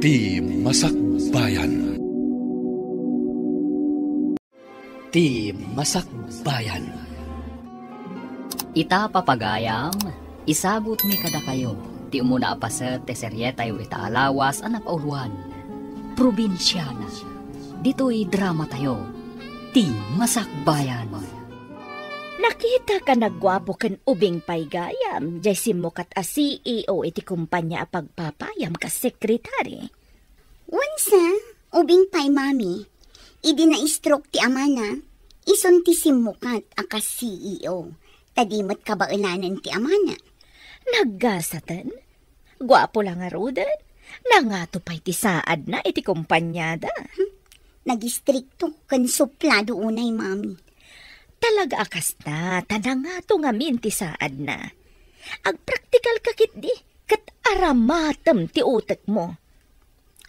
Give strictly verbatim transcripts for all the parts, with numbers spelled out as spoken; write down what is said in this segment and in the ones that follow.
Ti Masakbayan. Ti Masakbayan. Ita, papagayam, isagutmi kadakayo ti umuna a paset ti serietayo ita a lawas a napauloan, Probinsiana. Ditoy dramatayo, Ti Masakbayan. Nakitaka a guapo ken ubing pay gayam, jay simmukat a C E O iti kumpania a pagpapayam kas sekretari. Wen sa, ubing pay, Mami. Idi na-stroke ti amana, isun ti simmukat a kas C E O, ta di met kabaelanen ti amana. Naggasaten? Guapo la ngaruden. Nangato pay ti saadna iti kumpaniada. Hmm, nagistrikto ken suplado unay, Mami. Talaga a kasta, ta nangato ngamin ti saadna. Agpraktikal ka ketdi, ket aramatem ti utekmo.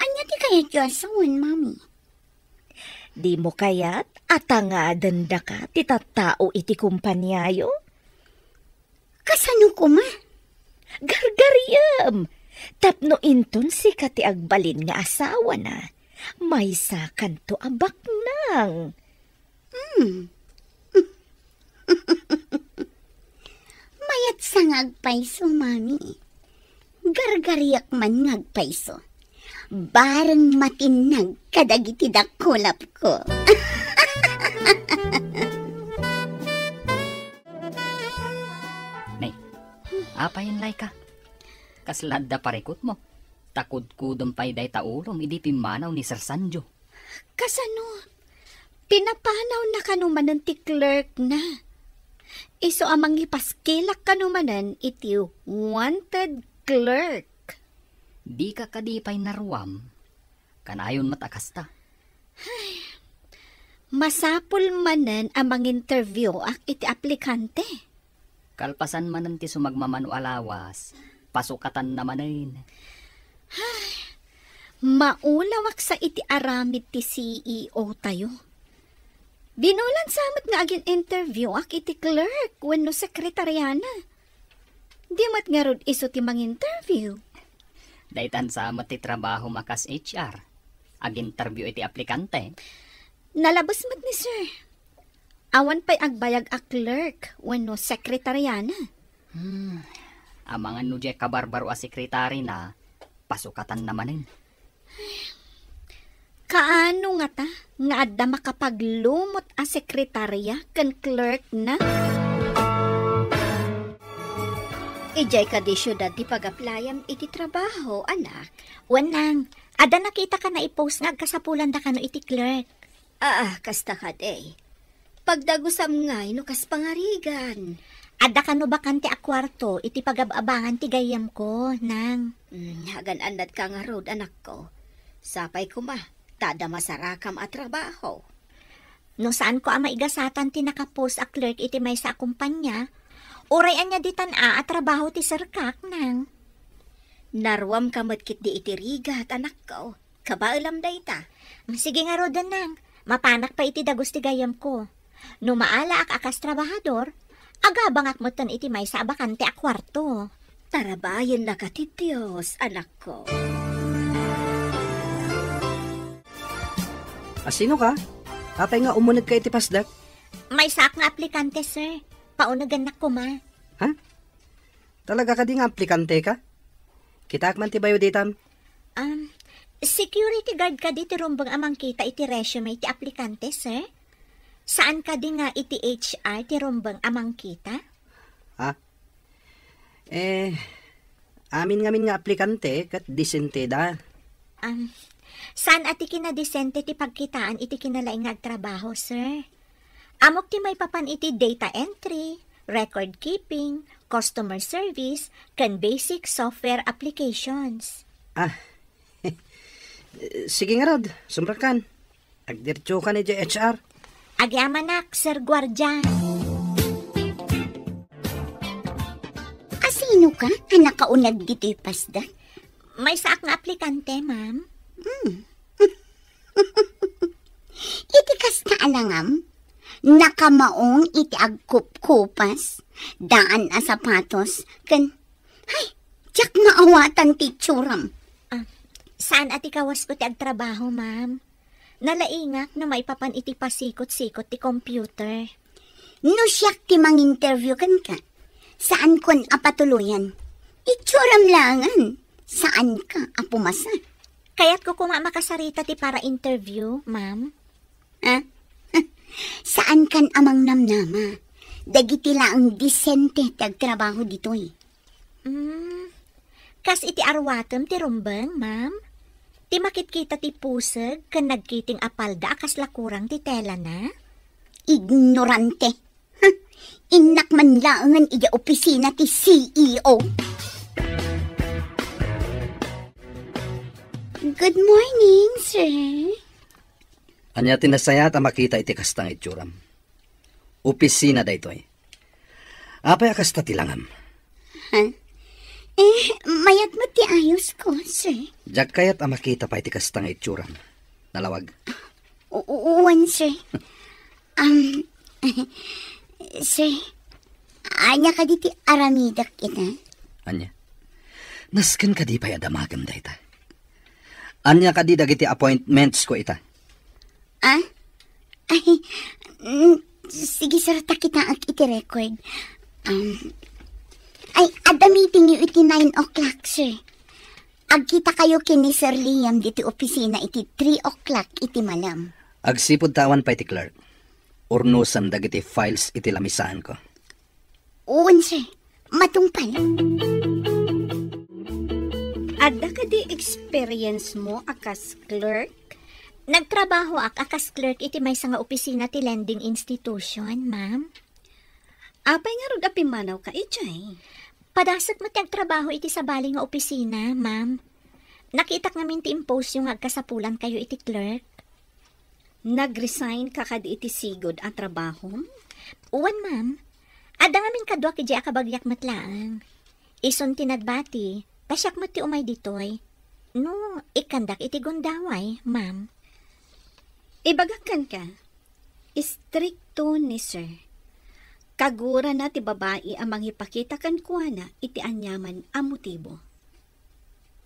Ania ti kayatyo a sawen, Mami? Dimo kayat a tangaden daka ti tattao iti kumpaniayo? Kasano koma? Gargariem! Tapno inton sika ti agbalin nga asawana, maysakanto a baknang. Hmm. Mayat sa nga agpayso, Mami. Gargariak man nga agpayso. Bareng matinnag kadagiti dakulapko. Nay, apay, Laika? Kasla adda parikutmo? Ta kudkudem pay dayta ulom idi pimmanaw ni Sir Sanjo. Kasano? Pinapanawna kano manen ti clerk na. Isu a mangipaskilak kano manen iti wanted clerk. Dika kadi pay naruam? Kanayon met a kasta. Masapul manen a manginterview ak iti aplikante. Kalpasan manen ti sumagmamano a lawas, pasukatanna manen. Maulawak sa iti aramid ti C E O tayo. Binulan sa met nga agin-interview ak iti clerk wenno sekretariana. Di met ngarud isu ti manginterview. Daytan sa met ti trabaho makas H R. Aginterview iti aplikante. Nalabes met ni sir. Awan pay agbayag a clerk wenno sekretariana. Hmm. Amangan no diay kabarbaro a sekretarina, pasukatanna manen. Kaano ngata nga adda makapaglumot a sekretaria ken clerk na? Idiay kadi siudad ti pag-applyam iti trabaho, anak? Wen, nang. Adda nakitaka a i-post nga agkasapulan da kano iti clerk. Ah, kasta kadi. Pagdagusam ngay no kas pangarigan. Adda kano bakante a kuarto iti pagab-abangan ti gayyemko, nang. Hmm, agan-annadka ngarud, anakko. Sapay koma, ta adda masarakam a trabaho. No saanko a maigasatan ti nakapost a clerk iti maysa a kumpanya, uray ania ditan a, a trabaho ti serkak, nang. Naruamka met ketdi iti rigat, anakko. Kabaelam dayta. Sige ngaruden, nang. Mapanak pay iti dagus ti gayyemko. No maalaak a kas trabahador, agabangak metten iti maysa a bakante a kuarto. Tarabayennaka ti Dios, anakko. A, sino ka? Apay nga umunegka iti pasdak? Maysaak nga aplikante, sir. Paunegennak koma. Ha? Talaga kadi nga aplikante ka? Kitaak man ti bayo ditam. Um, security guard kadi ti rumbeng a mangkita iti resume ti aplikante, sir? Saan kadi nga iti H R ti rumbeng a mangkita? Ha? Eh, amin ngamin nga aplikante ket disente da. Um, saan a ti kinadisente ti pagkitaan iti kinalaing nga agtrabaho, sir? Ammok ti maipapan iti data entry, record keeping, customer service, ken basic software applications. Ah, sige ngarud, sumrekkan. Agdiretsokan idiay H R. Agyamanak, Sir Guardia. A, sino ka a nakauneg ditoy pasdak? Maysaak nga aplikante, ma'am. Hmm. Iti kasta a langam, nakamaong iti agkupkupas, daan a sapatos, ken, hay, diak maawatan ti itsuram. Ah, Saan a ti kawasko ti agtrabaho, ma'am. Nalaingak no maipapan iti pasikot-sikot ti computer. No siak ti manginterview kenka, saankon a patuloyan. Itsuram laengen, saanka a pumasa. Kayatko koma a makasarita ti para interview, ma'am. Ha? Saankan a mangnamnama. Dagiti laeng disente ti agtrabaho ditoy. Mm, kas iti arwatem ti rumbeng, ma'am? Ti makitkita ti puseg ken nagkiting a palda a kasla kurang ti telana? Ignorante. Huh, innak man laengen idiay opisina ti C E O. Good morning, sir. Ania ti nasayaat a makita iti kasta nga itsuram? Opisina daytoy. Apay a kasta ti langam? Ha? Eh, mayat met ti ayosko, sir. Diak kayat a makita pay ti kasta nga itsuram. Nalawag. U-, u-, uwan, sir. Um, sir, ania kadi ti aramidek ita? Ania? Nasken kadi pay a damagem dayta? Ania kadi dagiti appointments ko ita? Ah? Ay, mm, sige, sir, ta kitaek iti record. Um, ay, adda meeting yo iti nine o'clock, sir. Agkita kayo ken ni Sir Liam ditoy opisina iti three o'clock iti malem. Agsipud ta awan pay ti clerk, urnosem dagiti files iti lamisaanko. Wen, sir. Matungpal. Adda kadi experience mo a kas clerk? Nagtrabahoak a kas clerk iti maysa nga opisina ti lending institution, ma'am. Apay ngarud a pimmanawka idiay? Padasek met ti agtrabaho iti sabali nga opisina, ma'am. Nakitak ngamin ti impost yo nga agkasapulankayo iti clerk. Nag-resign ka kadi iti sigud a trabahom? Wen, ma'am. Adda ngamin kaduak idiay a kabagiak met laeng. Isun ti nagbati, ta siak met ti umay ditoy. No, ikkandak iti gundaway, ma'am. Ibagak kenka, istrikto ni sir. Kagurana ti babai a mangipakita kenkuana iti aniaman a motibo.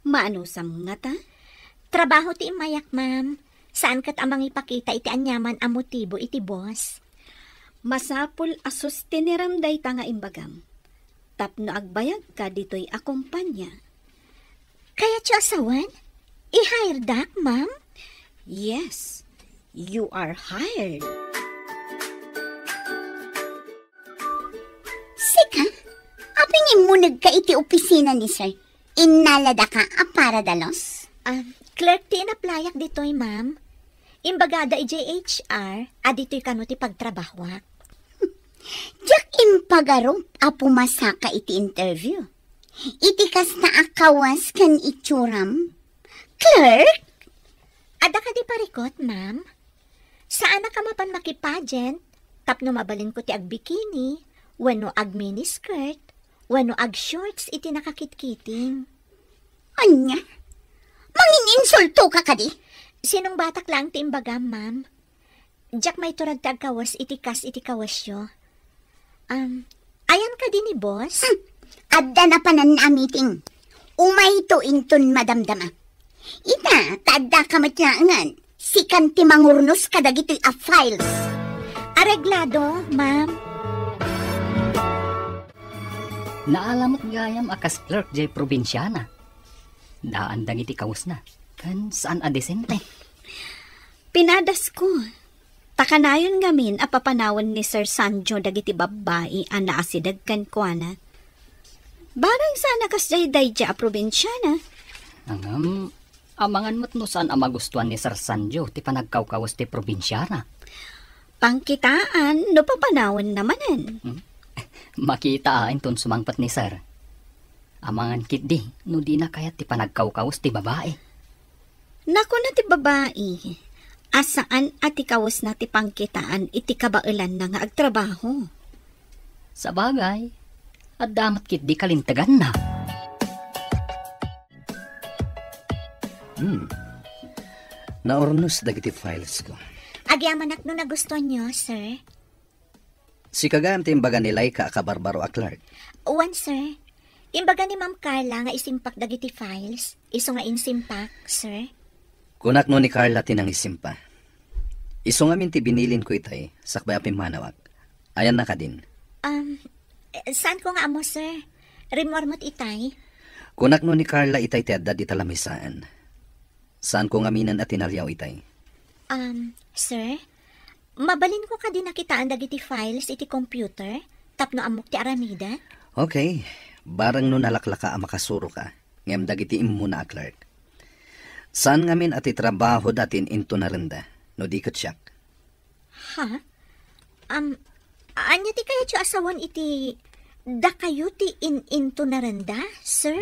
Maanusam ngata? Trabaho ti immayak, ma'am. Saan ket a mangipakita iti aniaman a motibo iti boss. Masapul a sustinerem dayta nga imbagam. Tapno agbayagka ditoy a kompania. Kayatyo a sawen? I-hiredak, ma'am? Yes, you are hired. Sika? Apay nga immunegka iti opisina ni sir? Innaladaka a para dalus? Ah, clerk ti inaplayak ditoy, ma'am. Imbagada idiay H R a ditoy kano ti pagtrabahoak. Diak impagarup a pumasaka iti interview. Iti kasta a kawas ken itsuram. Clerk? Adda kadi parikut, ma'am? Saanak a mapan makipageant tapno mabalinko ti agbikini, wenno agminiskirt, wenno agshorts iti nakakitkiting. Ania? Mangin-insultoka kadi? Sinungbatak laeng ti imbagam, ma'am. Diak maiturag ti agkawes iti kas iti kawesyo. Um, ayan kadi ni boss? Hmm. Adda napanan a meeting. Umayto inton madamdama. Ita, ta addaka met laengen. Sikan ti mangurnos kadagitoy a files. Areglado, ma'am. Naala met gayam a kas clerk jay probinsiana. Daan dagiti kawesna, ken saan a disente. Pinadasko. Ta kanayon ngamin a papanawen ni Sir Sanjo dagiti babbai a naasideg kenkuana. Barang saan a kasdiay daydiay a probinsiana. Ngem, amangan met no saan a magustuan ni Sir Sanjo ti panagkawkawes ti probinsiana. Pangkitaan no papanawenna manen. Hmm? Makita a inton sumangpet ni Sir. Amangan ketdi no dina kayat ti panagkawkawes ti babai. Nakuna ti babai a saan a ti kawesna ti pangkitaan iti kabaelanna nga agtrabaho. Sabagay, adda met ketdi kalinteganna. Hmm. Naurnos dagiti files ko. Agyamanak no nagustuanyo, sir. Sika gayam ti imbaga ni Laika a kabarbaro a clerk? Wen, sir. Imbaga ni Ma'am Carla nga isimpak dagiti files, isu nga insimpak, sir. Kunak no ni Carla ti nangisimpa. Isu ngamin ti binilinko itay, sakbay a pimmanawak. Ayanna kadin. Um, eh, saanko nga ammo, sir. Rimmuar met itay. Kunak no ni Carla itay ti adda dita lamisaan. Saanko ngaminen a tinaryaw itay. Um, sir, mabalinko kadi nakitaan dagiti files iti computer tapno ammok ti aramiden? Okay. Bareng no nalaklaka a makasuroka, ngem dagiti immuna a clerk. Saan ngamin a ti trabahoda ti in-intunarenda, no di ket siak. Ha? Am, ania ti kayatyo a sawen iti dakayo ti in-intunarenda, sir?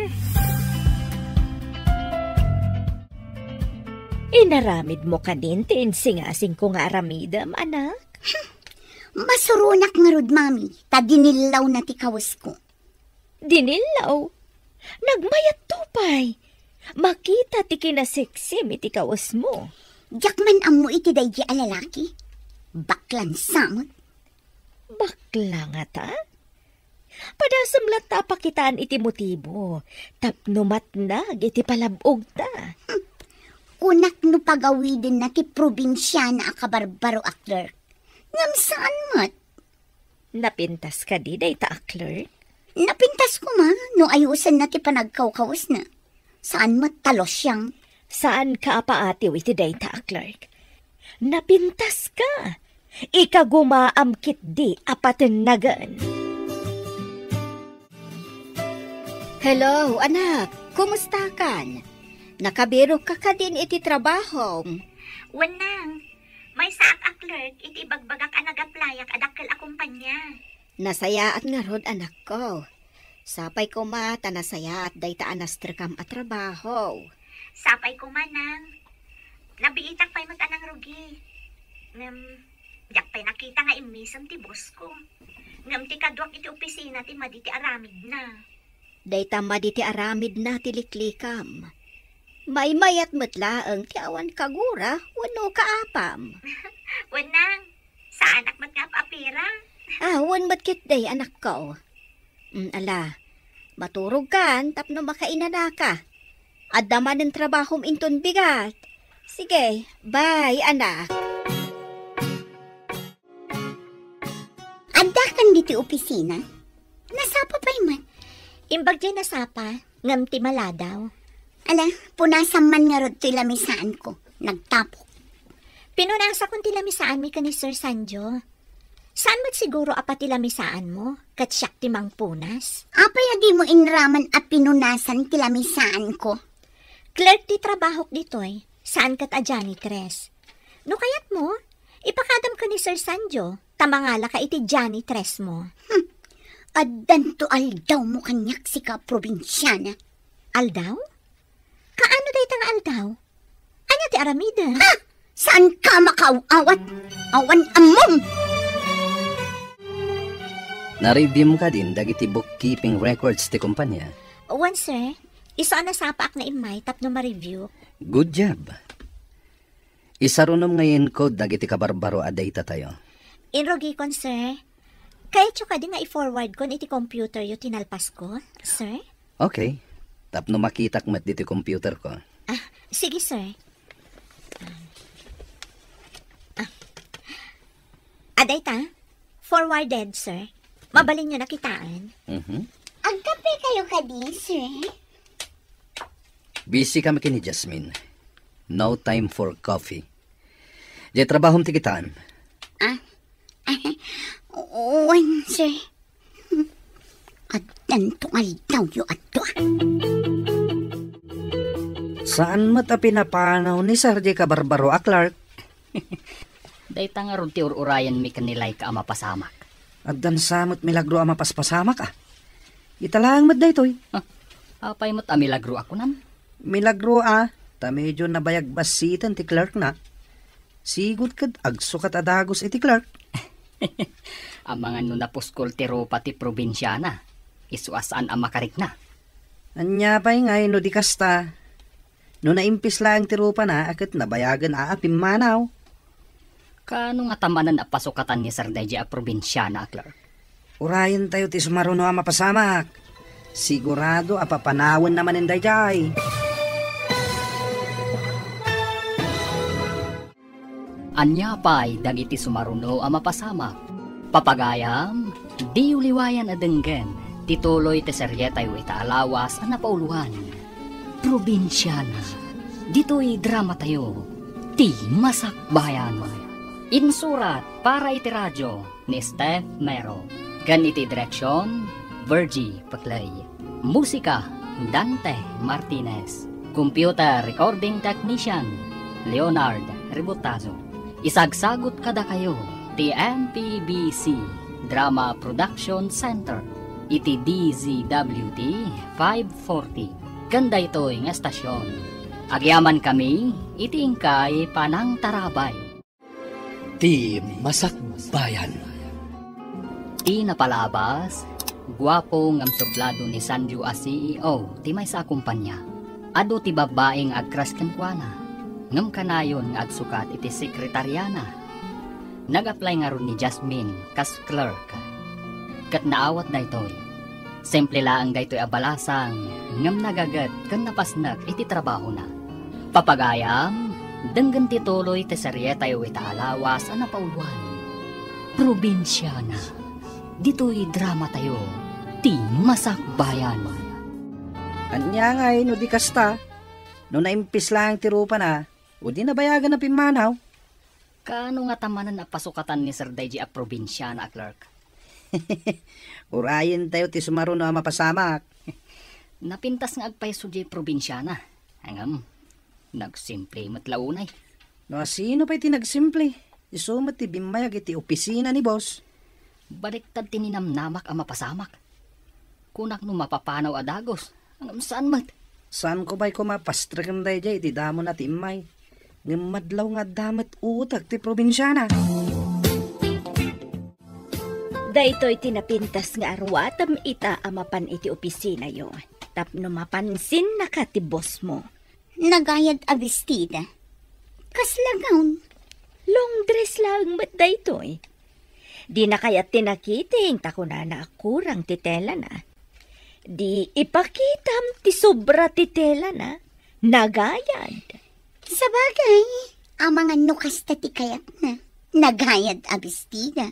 Inaramidmo kadin ti insingasingko nga aramidem, anak? Masuronak ngarud, Mami, ta dinillawna ti kawesko. Dinillaw? Nagmayatto pay. Makita ti kinaseksim iti kawesmo. Diak man ammo iti daydi a lalaki. Baklan samot. Bakla ngata? Padasem latta a pakitaan iti motibo tapno matnag iti palab-ogta. Kunak no pagawidenna ti probinsiana a kabarbaro a clerk. Ngem saan met. Napintas kadi dayta a clerk? Napintas koma no ayusenna ti panagkawkawesna. Saan met ta losyang. Saanka a paatiw iti dayta a clerk. Napintaska. Ikagumaam ketdi a patennagen. Hello, anak. Kumustakan? Nakabirokka kadin iti trabahom? Wen, nang. Maysaak a clerk iti ibagbagak a nag-applyak a dakkel a kompania. Nasayaat ngarud, anakko. Sapay koma ta nasayaat dayta a nastrekam a trabaho. Sapay koma, nang. Nabiitak pay met a nangrugi. Ngem, diak pay nakita nga immisem ti boss ko. Ngem ti kaduak iti opisina ti madi ti aramidna. Dayta madi ti aramidna ti liklikam. Maymayat met laeng ti awan kagura wenno kaapam. Wen, nang, saanak met nga ap-apira. Ah, wen met ketdi, anakko. Mm, ala, maturogkan tapno makainanaka. Adda manen trabahom inton bigat. Sige, bye, anak. Addakan ditoy opisina? Nasapa pay man. Imbag diay nasapa, ngem ti maladaw. Ala, punasam man ngarud toy lamisaanko. Nagtapok. Pinunasakon ti lamisaanmi ken ni Sir Sanjo. Saan met siguro a pati lamisaanmo, ket siak ti mangpunas? Apay a dimo inraman a pinunasan ti lamisaanko? Clerk ti trabahok ditoy, saan ket a janitress. No kayatmo, ipakadam ken ni Sir Sanjo, ta mangalaka iti janitress mo. Hmm. Addanto aldawmo kaniak, sika probinsiana. Aldaw? Kaano dayta nga aldaw? Ania ti aramidem? Ha? Saanka makaaw-awat? Awan ammom! Na-review mo kadin dagiti bookkeeping records ti kompania? Wen, sir. Isu a nasapaak nga immay tapno ma-review. Good job. Isarunom nga inkod dagiti kabarbaro a data tayo. Inrugikon, sir. Kayatyo kadi nga i-forward kon iti computer yo ti nalpasko, sir? Okay. Tapno makitak met ditoy computer ko. Ah, sige, sir. Ah. Ah. Adayta? Forwarded, sir. Mabalinyo na kitaen. Mhm. Agkape kayo kadi, sir? Busy kami ken ni Jasmine. No time for coffee. Diay trabahom ti kitaem. Ah? Wen, sir. Addanto nga aldawyo adto, ah. Saan met a pinapanaw ni Sir diay kabarbaro a clerk? Dayta ngarud ti ur-urayenmi ken ni Laika a mapasamak. Addan sa met milagro a mapaspasamak, ah. Ita laeng met daytoy. Ah, apay met a milagro a kunam? Milagro a, ta medyo nabayag bassiten ti clerk na. Sigud ket agsukat a dagus iti clerk. Amangan no napuskol ti rupa ti probinsiana, isu a saan a makarikna. Ania pay ngay no di kasta? No naimpis laeng ti rupana a ket nabayagen a pimmanaw. Kaano ngata manen a pasukatan ni Sir daydiay a probinsiana a clerk? Urayentayo ti sumaruno a mapasamak. Sigurado a papanawenna manen daydiay. Ania pay dagiti sumaruno a mapasamak? Papagayam, diyo liwayan a denggen ti tuloy ti serietayo ita a lawas a napauluan, Probinsiana. Ditoy dramatayo, ti Masakbayan. Insurat para iti radio ni Steph Mero, ken iti direksion, Virgie Peclay. Musika, Dante Martinez. Computer recording technician, Leonard Ributazo. Isagsagut kadakayo ti M P B C Drama Production Center iti D Z W T five forty. Ken daytoy nga estasion, agyamankami iti inkay panangtarabay. Ti Masakbayan. Ti napalabas, guapo ngem sublado ni Sanju a C E O ti maysa a kompania. Adu ti babbai nga agkras kenkuana, ngem kanayon nga agsukat iti sekretariana. Nag-apply ngarud ni Jasmine kas clerk. Ket naawat daytoy. Simple laeng daytoy a balasang, ngem nagaget ken napasnek iti trabahona. Papagayam, denggen ti tuloy ti serietayo ita a lawas a napauluan, Probinsiana. Ditoy dramatayo, ti Masakbayan. Ania ngay no di kasta? No naimpis laeng ti rupana, o di nabayagan a pimmanaw? Kaano ngata manen a pasukatan ni Sir daydi a Probinsiana a clerk? Urayentayo ti sumaruno a mapasamak. Napintas nga agpayso diay Probinsiana. Ngem, nagsimple met la unay. No asino pay ti nagsimple, isu met ti bimmayag iti opisina ni boss. Baliktad ti ninamnamak a mapasamak. Kunak no mapapanaw a dagus, ngem saan met. Saanko pay koma pastreken daydiay iti damona ti immay. Ngem madlaw nga adda met utek ti probinsiana. Daytoy ti napintas nga aruatem ita a mapan iti opisinayo, tapno mapansinnaka ti bossmo. Nagayad a bestida. Kasla gown? Long dress laeng met daytoy. Dina kayat ti nakiting ta kunana a kurang ti telana. Di ipakitam ti sobra ti telana. Nagayad. Sabagay, amangan no kasta ti kayatna. Nagayad a bestida.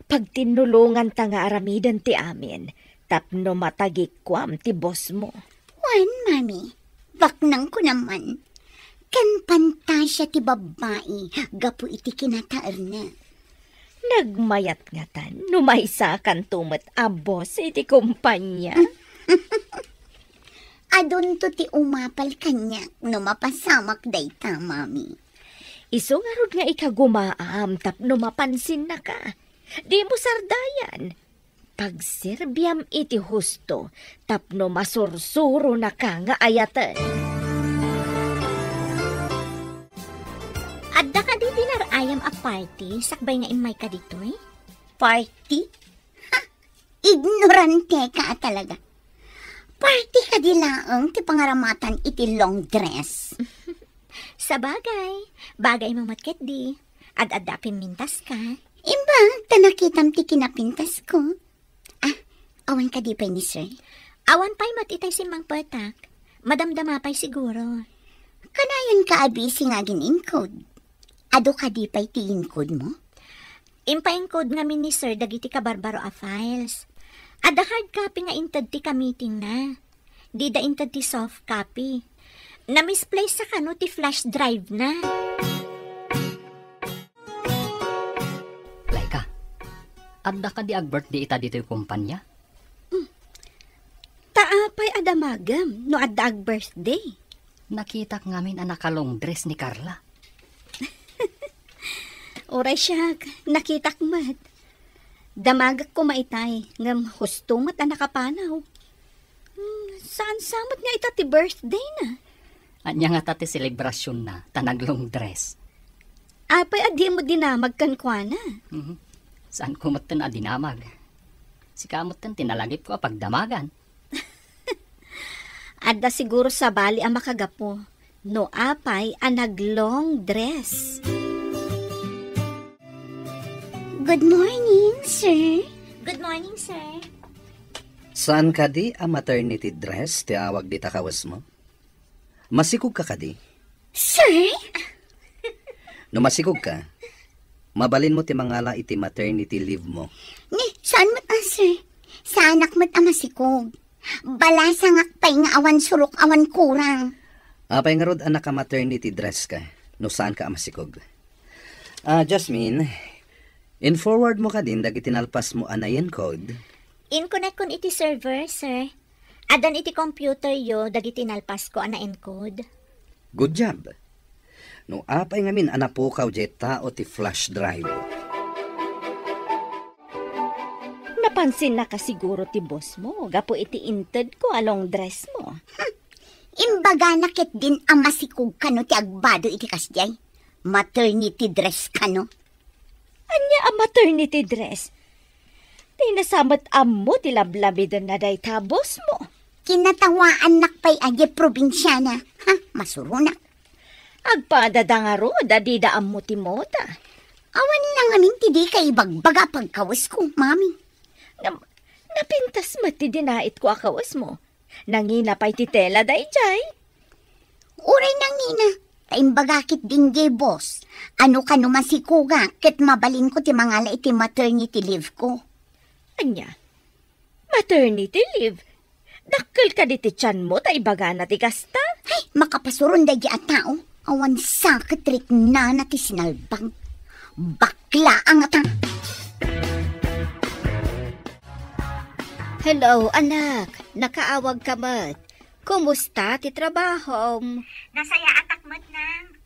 Pagtinnulonganta nga aramiden ti amin tapno matagikuam ti bossmo. Wen, Mami, baknangko naman. Ken pantasia ti babbai gapu iti kinataerna. Nagmayat ngatan no maysakanto met a boss iti kompania. Adunto ti umapal kaniak no mapasamak dayta, Mami. Isu ngarud nga ikagumaam tapno mapansinnaka. Dimo sardayan. Pagserbiam iti husto tapno masursuronaka nga ayaten. Adda kadi dinner ayam a party sakbay nga immayka ditoy? Party? Ha! Ignoranteka a talaga. Party kadi laeng ti pangaramatan iti long dress. Sabagay, bagaymo met ketdi. Ad-adda a pimmintaska. Imbag ta nakitam ti kinapintasko. Ah, awan kadi pay ni sir? Awan pay met itay simmangpetak. Madamdama pay siguro. Kanayonka a busy nga agin-encode. Adu kadi pay ti encode mo? Impaencode ngamin ni sir dagiti kabarbaro a files. Adda hard copy nga inted ti ka-meetingna. Dida inted ti soft copy. Na-misplace sa kano ti flash drive na. Laika, adda kadi ag-birthday ita ditoy kumpanya? Hmm. Ta apay a damagem no adda ag-birthday? Nakitak ngamin a naka-long dress ni Carla. Uray siak, nakitak met. Damagek koma itay, ngem husto met a nakapanaw. Hmm, saan sa met nga ita ti birthday na? Ania ngata ti selebrasyon na, ta nag-long dress? Apay a dimo dinamag kenkuana? Mhm. Saan ko metten a dinamag? Sika metten ti nalagipko a pagdamagan. Adda siguro sabali a makagapu no apay a nag-long dress. Good morning, sir. Good morning, sir. Saan kadi a maternity dress ti awag dita kawesmo? Masikog ka kadi? Sir? No masikog ka, mabalin mo ti mangala iti maternity leave mo. Ni, saan met a, sir? Saanak met a masikog. Balasangak pay nga awan surok, awan kurang. Apay ngarud a naka-maternity dress ka, no saan ka a masikog? Ah, Jasmine, in-forward mo kadin dagiti nalpas mo a na-encode? Inkonekkon iti server, sir. Addan iti computer yo dagiti nalpas ko a na-encode. Good job. No apay ngamin a napukaw diay tao ti flash drive? Napansinnaka siguro ti boss mo gapu iti inted ko a long dress mo. Hmm. Imbagana ketdin a masikog kano ti agbado iti kasdiay. Maternity dress kano. Ania a maternity dress? Dina sa met ammo ti lablabidenna dayta boss mo. Kinatawaannak pay a diay probinsiana. Ha, masuronak. Agpadada ngarud a dida ammo ti moda. Awan la ngamin ti dika ibagbaga a pagkawesko, mami. Ngem, napintas met ti dinaitko a kawesmo. Nangina pay ti tela daydiay. Uray nangina, ta imbagak ketdin diay boss a no kano masikogak ket mabalinko ti mangala iti maternity leave ko. Ania? Maternity leave? Dakkel kadi ti tianmo ta ibagana ti kasta? Ay, makapasuron daydiay a tao. Awan sa ket riknana ti sinalbag. Bakla a ngata. Hello, anak. Nakaawag ka met. Kumusta ti trabahom? Nasayaatak met, nang.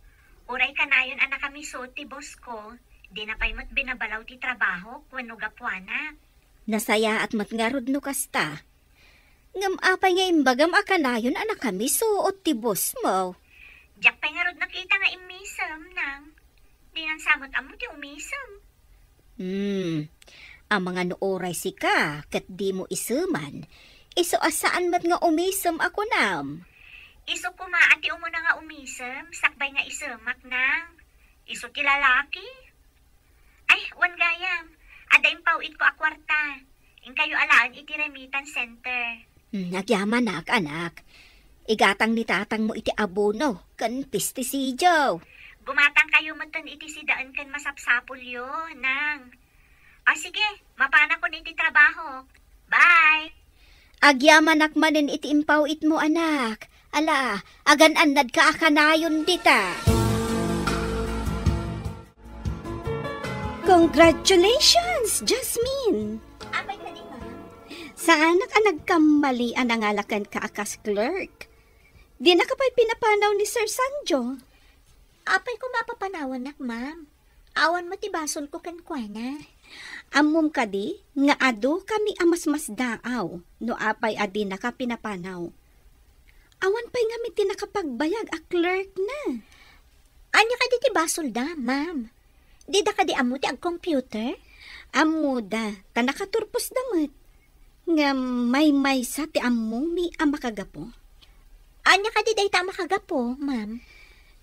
Uray kanayon a nakamiso ti boss ko, dina pay met binabalaw ti trabaho wenno gapuana. Nasayaat met ngarud no kasta. Ngem apay nga imbagam a kanayon a nakamiso ti boss mo? Diak pay ngarud nakita nga immisem, nang. Dinan sa met ammo ti umisem. Hmm. Amangan no uray sika ket dimo iseman, isu a saan met nga umisem a kunam. Isu koma a ti umuna nga umisem, sakbay nga isemak, nang. Isu ti lalaki. Ay, wen gayam, adda impaw-itko a kuarta. Inkayo alaen iti remittance center. Hmm, agyamanak, anak. Igatang ni tatangmo iti abono ken pesticidio. Gumatangkayo metten iti sidaen ken masapsapulyo, nang. O sige, mapanakon iti trabaho. Bye! Agyamanak manen iti impaw-itmo, anak. Ala, agan-annadka a kanayon dita. Congratulations, Jasmine! Apay kadi, ma'am? Saanak a nagkammali a nangala kenka a kas clerk. Dinaka pay pinapanaw ni Sir Sanjo. Apay koma a papanawannak, ma'am? Awan met ti basolko kenkuana. Ammom kadi nga adu kami a masmasdaaw no apay a dinaka pinapanaw. Awan pay ngamin ti nakapagbayag a clerk na. Ania kadi ti basolda, ma'am? Dida kadi ammo ti agcomputer? Ammoda, ta nakaturposda met. Ngem maymaysa ti ammomi a makagapu. Ania kadi dayta a makagapu, ma'am?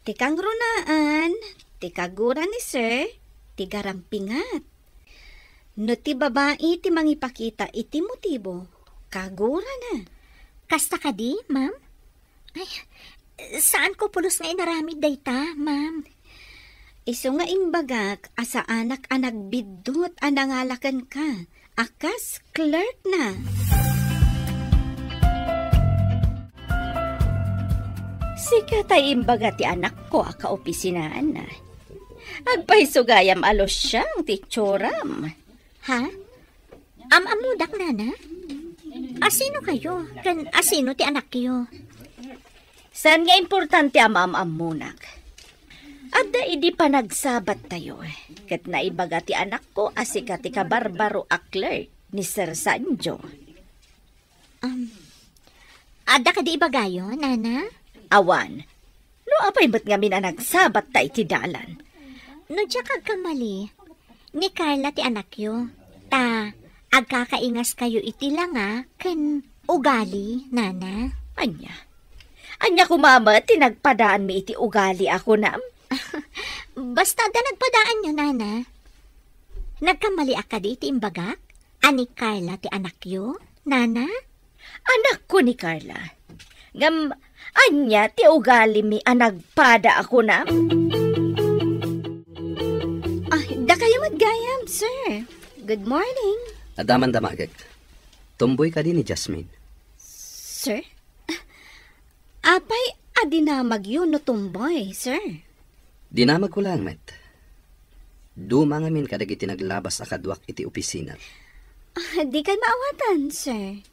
Ti kangrunaan, ti kagura ni Sir, ti garampingat. No ti babai ti mangipakita iti motibo, kagurana. Kasta kadi, ma'am? Ay, saanko pulos nga inaramid dayta, ma'am. Isu nga imbagak a saanak a nagbiddut a nangala kenka a kas clerk na. Sika tay imbaga ti anakko a kaopisinaan. Agpayso gayam a lusiang ti itsuram. Ha? Am-ammodak, nana? Asino kayo? Ken asino ti anakyo? Saan nga importante a maam-ammonak? Adda idi panagsabat tayo, ket naibaga ti anakko a sika ti kabarbaro a clerk ni Sir Sanjo. Um, adda kadi ibagayo, nana? Awan. No apay met ngamin a nagsabat ta iti dalan? No diak agkamali, ni Carla ti anakyo, ta agkakaingaskayo iti langa ken ugali, nana. Ania? Ania koma met ti nagpadaanmi iti ugali a kunam? Basta adda nagpadaanyo, nana. Nagkamaliak kadi iti imbagak a ni Carla ti anakyo? Nana? Anakko ni Carla. Ngem, ania ti ugalimi a nagpada a kunam? Ah, dakayo met gayam, sir. Good morning. Adda man damagek. Tomboy kadi ni Jasmine? Sir? Apay a dinamagyo no tomboy, sir? Dinamagko laeng met. Duma ngamin kadagiti naglabas a kaduak iti opisina. Ah, dikay maawatan, sir.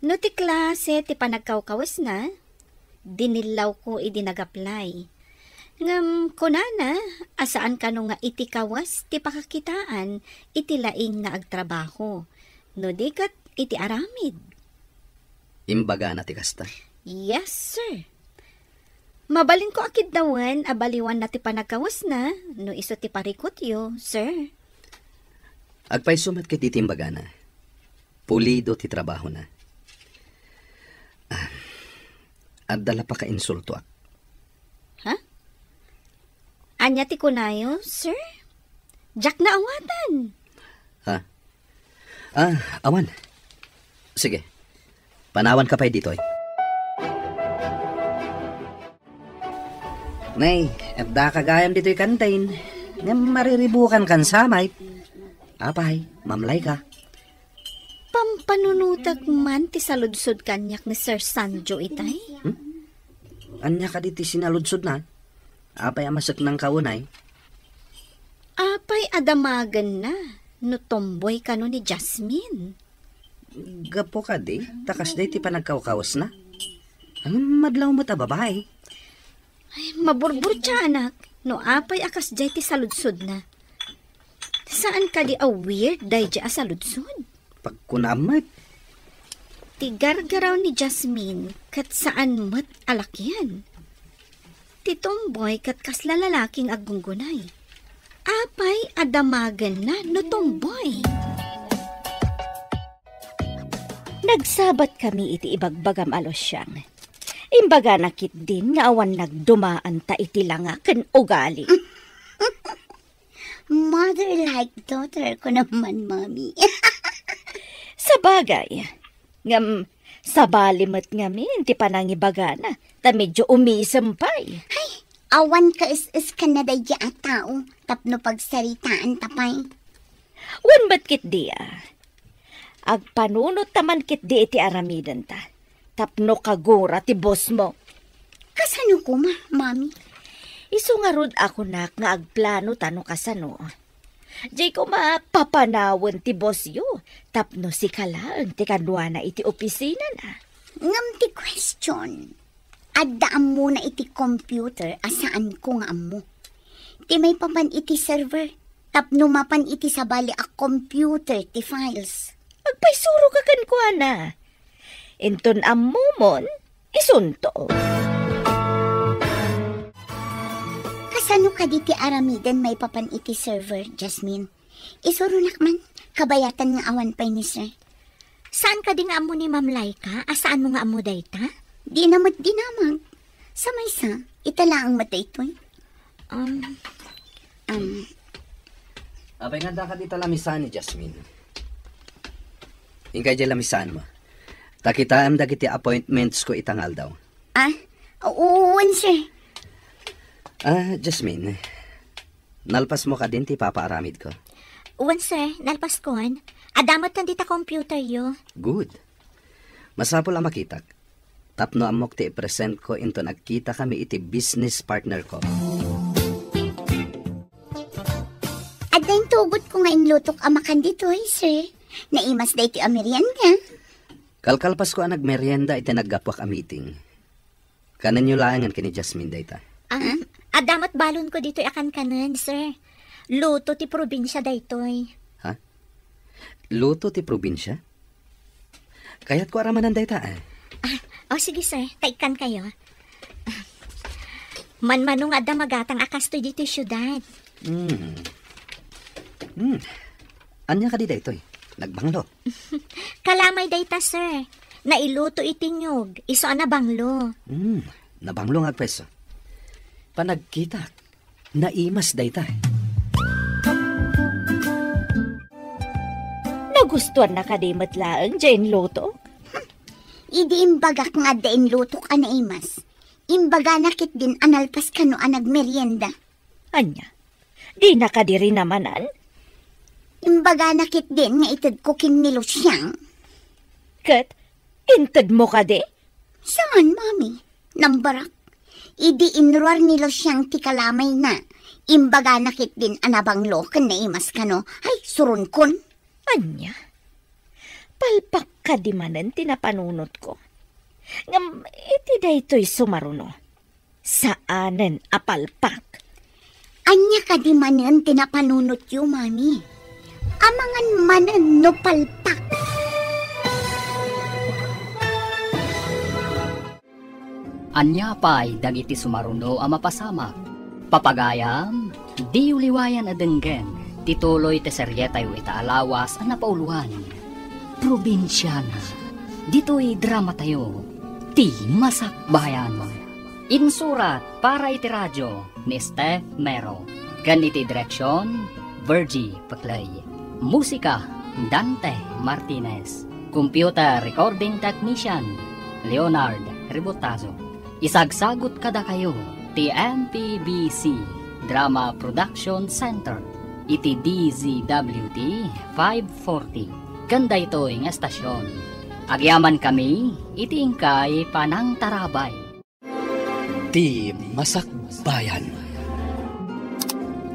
No ti klase ti panagkawkawesna, dinillawko idi nag-apply. Ngem kunana a saan kano nga iti kawes ti pakakitaan iti laing nga agtrabaho, no di ket iti aramid. Imbagana ti kasta? Yes, sir. Mabalinko a kiddawen a baliwanna ti panagkawesna no isu ti parikutyo, sir. Agpayso met ket iti imbagana. Pulido ti trabahona. Ah, adda la pakainsultoak. Ha? Ania ti kunayo, sir? Diak naawatan. Ha? Ah, awan. Sige. Panawanka pay ditoy. Nay, adda ka gayam ditoy kantin. Ngem mariribukan kan samay. Apay, mamlay ka. Pampanunotek man ti saludsod kaniak ni Sir Sanjo itay? Hmm? Ania kadi ti sinaludsodna? Apay a maseknangka unay? Apay a damagenna no tomboy kano ni Jasmine? Gapu kadi, ta kasdiay ti panagkawkawesna. Ngem madlaw met a babai. Ay, maburburtianak no apay a kasdiay ti saludsodna. Saan kadi a weird daydiay a saludsod? Pagkunam met. Ti gargaraw ni Jasmine ket saan met a lakian. Ti tomboy ket kasla lalaki nga aggunggunay. Apay a damagenna no tomboy? Nagsabat kami iti ibagbagam a Luciang. Imbagana ketdin nga awan nagdumaanta iti langa ken ugali. Mother like daughter ko naman, Mami. Sabagay, ngem sabali met ngamin ti panangibagana, ta medyo umisem pay. Ay, awan kaes-eskan na daydi a tao tapno pagsaritaan ta pay. Wen met ketdi a. Agpanunot ta man ketdi iti aramidenta. Tapno kagura ti boss mo. Kasano koma, Mami? Isu ngarud a kunak nga agplano ta no kasano. Diay koma papanawen ti bossyo, tapno sika laeng ti kaduana iti opisinana. Ngem ti question, adda ammona iti computer a saanko nga ammo. Ti maipapan iti server, tapno mapan iti sabali a computer ti files. Agpaysuro ka kenkuana. Inton ammomon, isunto. Kasano kadi ti aramiden maipapan iti server, Jasmine? Isuronak man, kabayatan nga awan pay ni sir. Saan kadi nga ammo ni Ma'am Laika a saanmo nga ammo dayta? Dina met dinamag. Sa maysa, ita laeng met daytoy. Um, um, Apay nga adda kadi ta lamisan ni Jasmine? Inkay diay lamisanmo. Ta kitaem dagiti appointments ko ita nga aldaw. Ah, wen, sir. Ah, Jasmine, nalpasmo kadin ti ipapaaramidko? Wen, sir, nalpaskon. Adda met dita computeryo. Good. Masapul a makitak. Tapno ammok ti ipresentko inton agkitakami iti business partnerko. Adda intugotko nga inlutok a makan ditoy, sir. Naimas daytoy a merienda. Kalkalpasko a nagmerienda iti naggapuak a meeting. Kanenyo laengen ken ni Jasmine dayta. Ah, adda met balonko ditoy a kankanen, sir. Luto ti probinsia daytoy. Ha? Luto ti probinsia? Kayatko a ramanan dayta, eh. Ah, o sige, sir. Ta ikkankayo. Manmano nga adda magatang a kastoy ditoy siudad. Hmm. Hmm. Ania kadi daytoy? Nagbanglo? Kalamay dayta, sir. Nailuto iti niyog, isu a nabanglo. Hmm. Nabanglo nga agpayso. Panagkitak. Naimas dayta. No Gustuanna kadi met laeng diay inlutok? Idi imbagak nga adda inlutok a naimas, imbagana ketdin a nalpas kano a nagmerienda. Ania? Dina kadi rinamanan? Imbagana ketdin nga itedko ken ni Luciang. Ket intedmo kadi? Saan, Mami. Nambarak. Idi inruar ni Luciang ti kalamayna, imbagana ketdin a nabanglo ken naimas kano. Ay, suronkon. Ania? Palpak kadi manen ti napanunotko? Ngem iti daytoy sumaruno, saanen a palpak. Ania kadi manen ti napanunotyo, Mami? Amangan manen no palpak. Ania pay dagiti sumaruno a mapasamak? Papagayam, diyo liwayan a denggen ti tuloy ti serietayo ita a lawas a napauloan, Probinsiana. Ditoy dramatayo, Ti Masakbayan. Insurat para iti radio ni Steph Mero. Ken iti direksion, Virgie Peclay. Musika, Dante Martinez. Computer recording technician, Leonard Ributazo. Isagsagut kadakayo ti M P B C Drama Production Center iti D Z W T five forty. Ken daytoy nga estasion, agyamankami iti inkay panangtarabay. Ti Masakbayan.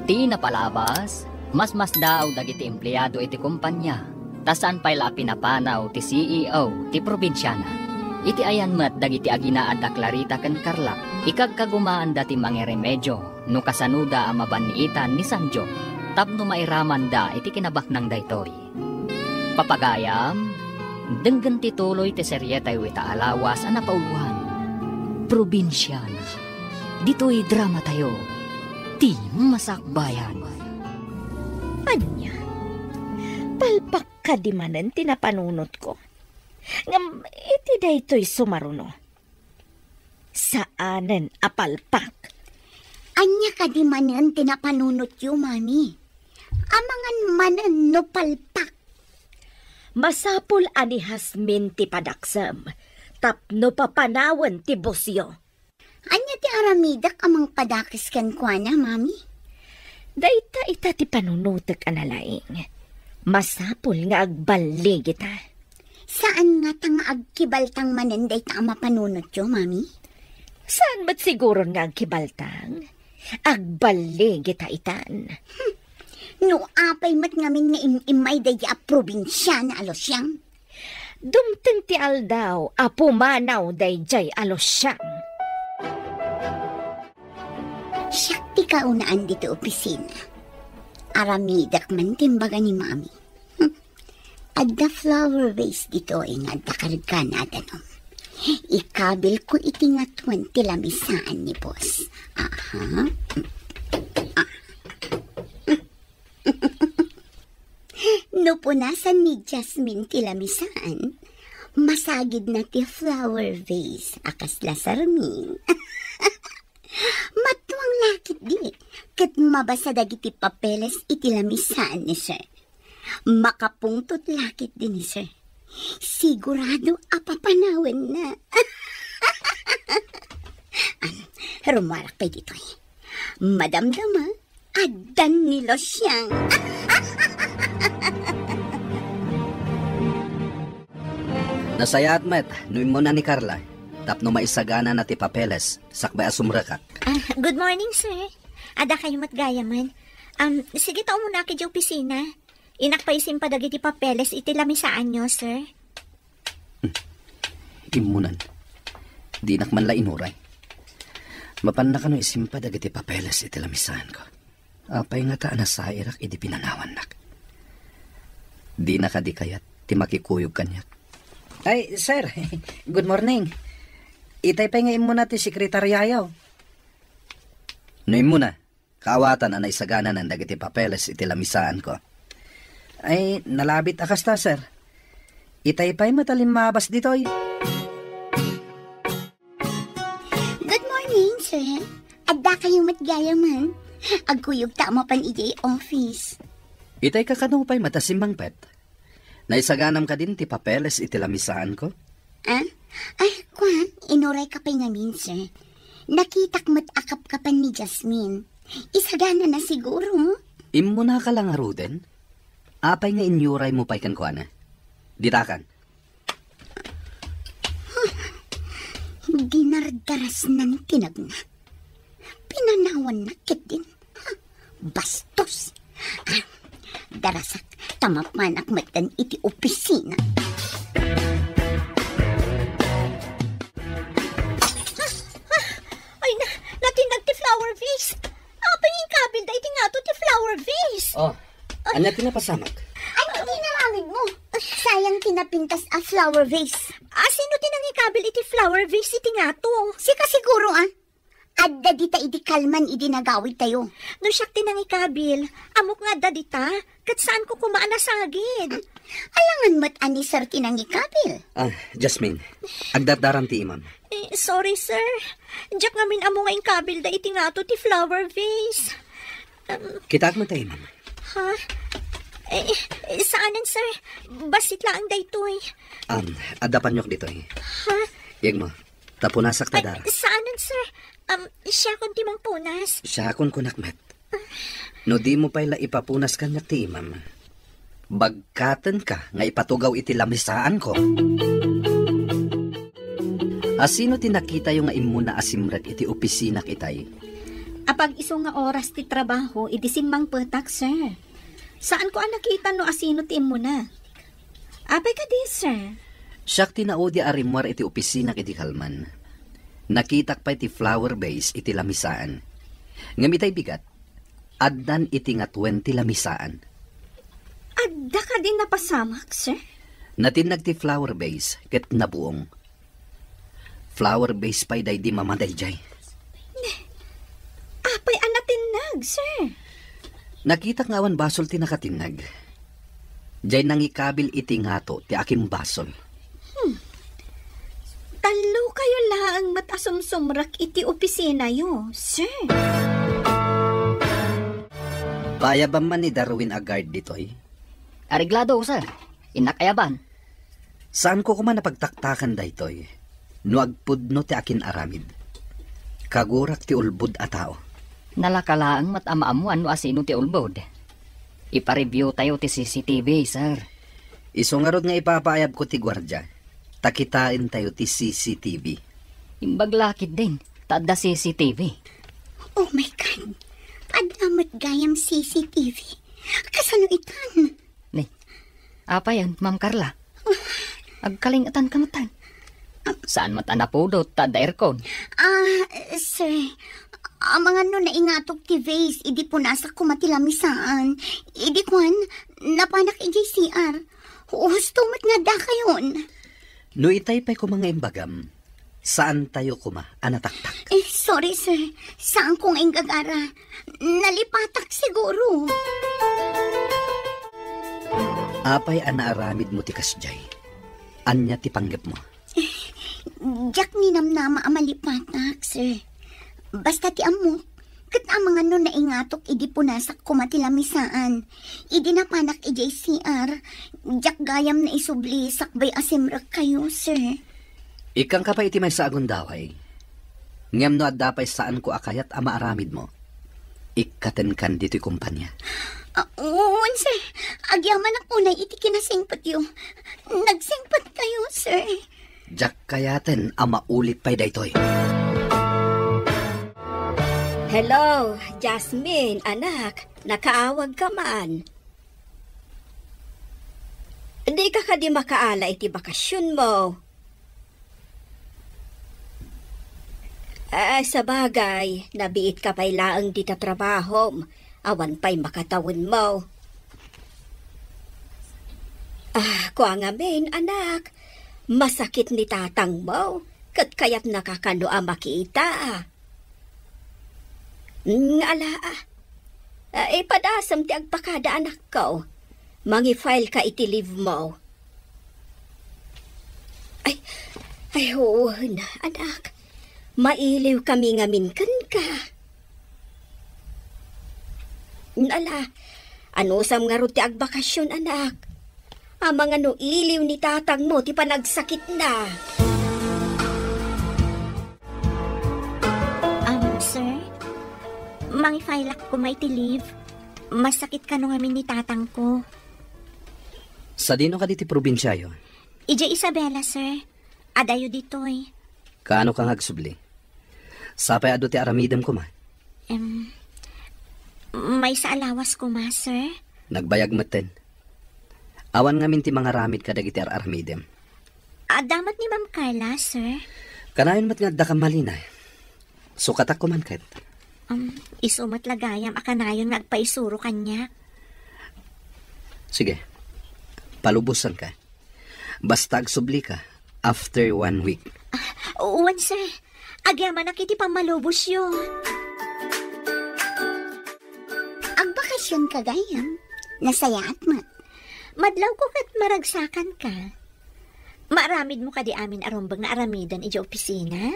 Ti napalabas, masmasdaaw dagiti empleado iti kompania, ta saan pay la a pinapanaw ti C E O ti probinsiana. Iti ayan met dagiti aginaad a Clarita ken Carla, ikagkagumaanda ti mangiremedio no kasanoda a mabanniitan ni Sanjo tapno mairamanda iti kinabaknang daytoy. Papagayam, denggen ti tuloy ti serietayo ita a lawas a napauloan, Probinsiana. Ditoy dramatayo, Ti Masakbayan. Ania? Palpak kadi manen ti napanunotko? Ngem iti daytoy sumaruno, saanen a palpak. Ania kadi manen ti napanunotyo, Mami? Amangan manen no palpak. Masapul a ni Jasmine ti padaksem tapno papanawen ti busyo. Ania ti aramidek a mangpadakes kenkuana, Mami? Dayta ita ti panunotek a nalaing. Masapul nga agballigita. Saan ngata nga agkibaltang manen dayta a mapanunotyo, Mami? Saan met siguron nga agkibaltang? Agballigita itan. Hmm. No apay met ngamin nga im-immay daydi a probinsiana a Luciang. Dumteng ti aldaw a pumanaw daydiay a Luciang. Siak ti kaunaan ditoy opisina. Aramidek man ti imbaga ni Mami. Hmm. Adda flower vase ditoy nga adda kargana a danum. Ikabilko iti ngatuen ti lamisaan ni Boss. Aha. Ah. No punasan ni Jasmine ti lamisaan, masagidna ti flower vase a kasla sarmin. Matuang la ketdi, ket mabasa dagiti papeles iti lamisaan ni Sir. Makapungtot la ketdi ni Sir. Sigurado a papanawenna. Am, rumuarak pay ditoy. Madamdama, addan ni Luciang. Nasayaat met no immuna ni Carla tapno maisaganana ti papeles sakbay a sumrekak. Ah, good morning, sir. Adda kayo met gayamen. Um, sige ta umunakon idiay opisina. Innak pay isimpa dagiti papeles iti lamisaanyo, sir. Hmm. Immunan. Dinak man la inuray. Mapanna kano isimpa dagiti papeles iti lamisaanko. Apay ngata a nasairak idi pinanawannak? Dina kadi kayat ti makikuyog kaniak? Ay, sir. Good morning. Itay pay nga immuna ti sekretariayo. No immuna, kaawatan a naisagananan dagiti papeles iti lamisaanko. Ay, nalabit a kasta, sir. Itay pay met a limmabas ditoy. Good morning, sir. Adda kayo met gayamen. Agkuyog ta a mapan idiay office. Itay kakano pay met a simmangpet? Naisaganam kadin ti papeles iti lamisaanko? Ah? Ay, kuan, inurayka pay ngamin, sir. Nakitak met a kapkapan ni Jasmine. Isagana na siguro. Immunaka la ngaruden? Apay nga inyuraymo pay kenkuana? Ditakan. Dinardarasnan ti nagna. Pinanawanna ketdin. Bastos. Ah, darasak, ta mapanak metten iti opisina. Ah, ah, ay na, natinnag ti flower vase. Apay nga inkabilda iti ngato ti flower vase? Oh, ania ti napasamak? Ania ti inaramidmo? Sayang ti napintas a flower vase. Ah, sino ti nangikabil iti flower vase iti ngato? Sika siguro, ah. Adda dita idi kalman idi nagawidtayo. No siak ti nangikabil, ammok nga adda dita, ket saanko koma a nasagid. Alangan met a ni Sir ti nangikabil. Ah, Jasmine, agdardaram ti imam. Eh, sorry, sir. Diak ngamin ammo nga inkabilda iti ngato ti flower vase. Um, Kitaak met ti imam. Ha? Eh, eh, saanen, sir. Bassit laeng daytoy. Um, adda paniok ditoy. Ha? Yegmo, ta punasak ta dara. Saanen, sir. Um, siakon ti mangpunas. Siakon kunak met. No dimo pay la ipapunas kaniak ti imam, bagkatenka nga ipatugaw iti lamisaanko. Asino ti nakitayo nga immuna a simrek iti opisinak itay? Apag-isu nga oras ti trabaho, idi simmangpetak, sir. Saanko a nakita no asino ti immuna. Apay kadi, sir? Siak ti naudi a rimmuar iti opisinak idi kalman. Nakitak pay ti flower vase iti lamisaan. Ngem itay bigat, addan iti ngatuen ti lamisaan. Adda kadi napasamak, sir? Natinnag ti flower vase ket nabuong. Flower vase pay daydi mama daydiay. Apay a natinnag, sir? Nakitak nga awan basol ti nakatinnag. Diay nangikabil iti ngato ti akimbasol. Hmm. Tallokayo laeng met a sumsumrek iti opisinayo, sir. Paayabam man ni Darwin a guard ditoy? Areglado, sir. Innak ayaban. Saanko koma a pagtaktakan daytoy no agpudno ti akin-aramid. Kagurak ti ulbod a tao. Nalaka laeng met a maammuan no asino ti ulbod. Ipa-review tayo ti C C T V, sir. Isu ngarud nga ipapaayabko ti guardia, ta kitaentayo ti C C T V. Imbag la ketdin, ta adda C C T V. Oh my God! Adda met gayam C C T V. Kasano itan? Ni, apay, Ma'am Carla? Agkalingetan ka met. Saan met a napudot ta adda aircon? Ah, sir, amangan no naingatok ti vase idi punasak koma ti lamisaan. Idi kuan, napanak idiay C R. Husto met nga dakayon. No itay pay koma nga imbagam, saantayo koma a nataktak. Eh, sorry, sir. Saanko nga inggagara. Nalipatak siguro. Apay a naaramidmo ti kasdiay? Ania ti panggepmo? Diak ninamnama a malipatak, sir. Basta ti ammok, ket amangan no naingatok idi punasak koma ti lamisaan. Idi napanak idiay C R, diak gayam naisubli sakbay a simrekkayo, sir. Ikkangka pay iti maysa a gundaway. Ngem no adda pay saanko a kayat a maaramidmo, ikkatenkan ditoy kompania. Ah, wen, sir. Agyamanak unay iti kinasingpetyo. Nagsingpetkayo, sir. Diak kayaten a maulip pay daytoy. Hello, Jasmine, anak. Nakaawagka man. Dika kadi makaala iti bakasionmo? Ah, sabagay, nabiitka pay laeng dita trabahom. Awan pay makatawenmo. Ah, kua ngamin, anak, masakit ni tatangmo, ket kayatnaka kano a makita. Nga ala, ah. Ah, ipadasem ti agpakada, anakko. Mangi-file ka iti leave mo. Ay, ay, huon, anak. Mailiw kami ngamin kenka. Ala, anusam ngarud ti agbakasion, anak? Amangan no iliw ni tatangmo ti panagsakitna. Um, sir, mangifile-ak koma iti leave. Masakit kano ngamin ni tatangko. Sadino kadi ti probinsiayo? Idiay Isabela, sir. Adayo ditoy. Kaano ka nga agsubli? Sapay adu ti aramidem koma? Em, maysa a lawas koma, sir. Nagbayag metten. Awan ngamin ti mangaramid kadagiti ar-aramidem. Adda met ni Ma'am Carla, sir. Kanayon met nga adda kan malinay. Sukatak koma ket. Um, isu met la gayam a kanayon nga agpaisuro kaniak. Sige. Palubosanka. Basta agsublika after one week. Ah, wen, sir. Agyamanak iti pammalubosyo. Agbakasionka gayam. Nasayaat met. Madlawko ket maragsakanka. Maaramidmo kadi amin a rumbeng nga aramiden idiay opisina?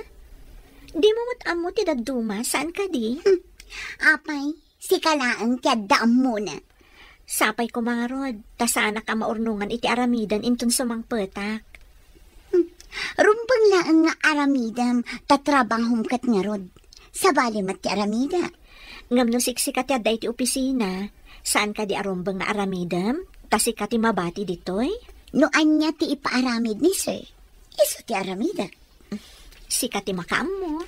Dimo met ammo ti dadduma, saan kadi? Hmm. Apay, sika laeng ti adda ammona. Sapay koma ngarud, ta saanak a maurnongan iti aramiden inton sumangpetak. Hmm. Rumbeng laeng nga aramidem, ta trabahom ket ngarud. Sabali met ti aramidek. Ngem no siksika ti adda iti opisina, saan kadi a rumbeng nga aramidem? Ta sika ti mabati ditoy? No ania ti ipaaramid ni sir, isu ti aramidek. Sika ti makaammo.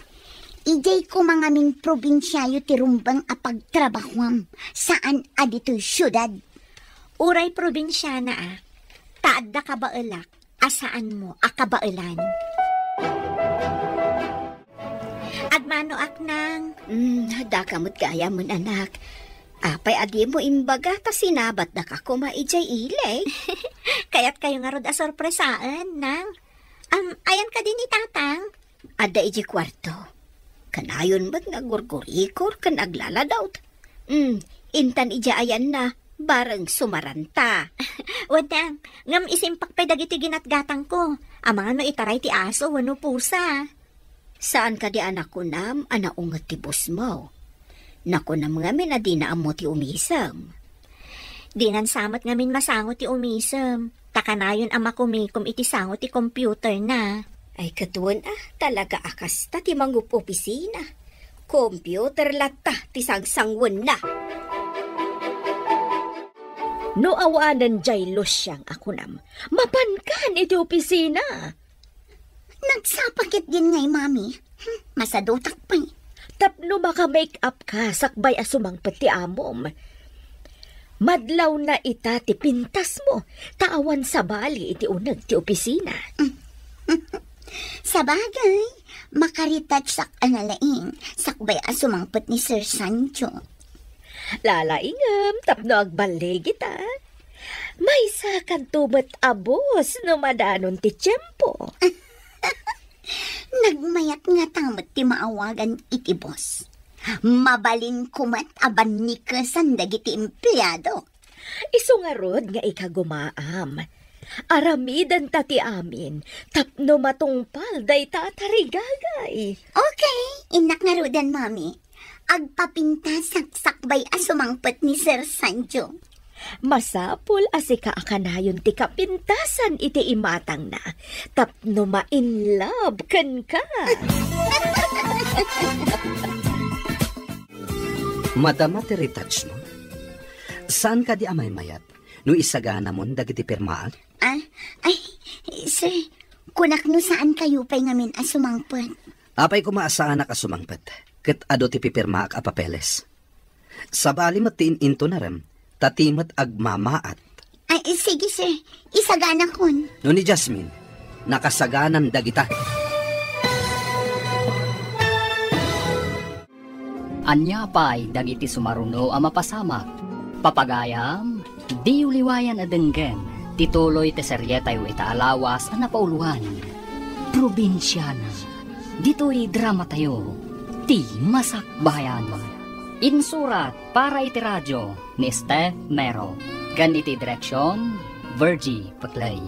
Idiay koma ngamin probinsiayo ti rumbeng a pagtrabahuam, saan a ditoy siudad. Uray probinsiana a, ta adda kabaelak a saanmo a kabaelan. Agmanoak, Nang. Mm, daka met gayam, anak. Apay a dimo imbaga ta sinabatdaka koma idiay ili? Kayatkayo ngarud a sorpresaen, Nang. Am, ayan kadi ni Tatang? Adda idiay kuarto. Kanayon met nga gurgurikor ken aglaladawt. Mm, intan idiay ayanna, bareng sumaranta. Wen, Nang, ngem isimpak pay dagiti ginatgatangko. Amangan no itaray ti aso wenno pusa. Saan kadi a nakunam a naunget ti bosmo? Nakunam ngamin a dina ammo ti umisem. Dinan sa met ngamin masango ti umisem, ta kanayon a makumikom iti sango ti computerna. Ay, ket wen a, talaga a kasta ti mangup-opisina. Computer latta ti sangsangwenna. No awanen diay Luciang a kunam, mapankan iti opisina. Nagsapa ketdin ngay, Mami. Hmm, masadutak pay. Tapno maka-make up ka sakbay a sumangpet ti amom. Madlawna ita ti pintasmo, ta awan sabali iti uneg ti opisina. Sabagay, makaretouchak a nalaing sakbay a sumangpet ni Sir Sancho. Lalaingem tapno agballigita. Maysakanto met a bos no madanon ti tiempo. Nagmayat ngata met ti maawagan iti bos. Mabalinko met a bannikesan dagiti empleado. Isu ngarud nga ikagumaam. Aramidenta ti amin tapno matungpal dayta a tarigagay. Okay, innak ngaruden, Mami. Agpapintasak sakbay a sumangpet ni Sir Sancho. Masapul a sika a kanayon ti kapintasan iti imatangna tapno ma-in love kenka. Madama ti retouchmo? Saan kadi a maymayat no isaganamon dagiti pirmaak? Ah, ay, sir, kunak no saan kayo pay ngamin a sumangpet. Apay koma a saanak a sumangpet, ket adu ti pipirmaak a papeles. Sabali met ti in-intonarem, ta ti met agmamaat. Ay, sige, sir. Isaganakon. No ni Jasmine, nakasaganan dagita. Ania pay dagiti sumaruno a mapasamak? Papagayam, diyo liwayan a denggen ti tuloy ti serietayo ita a lawas a napauloan. Probinsiana. Ditoy dramatayo, ti Masakbayan. Insurat para iti radio ni Steph Mero. Ken iti direksion, Virgie Peclay.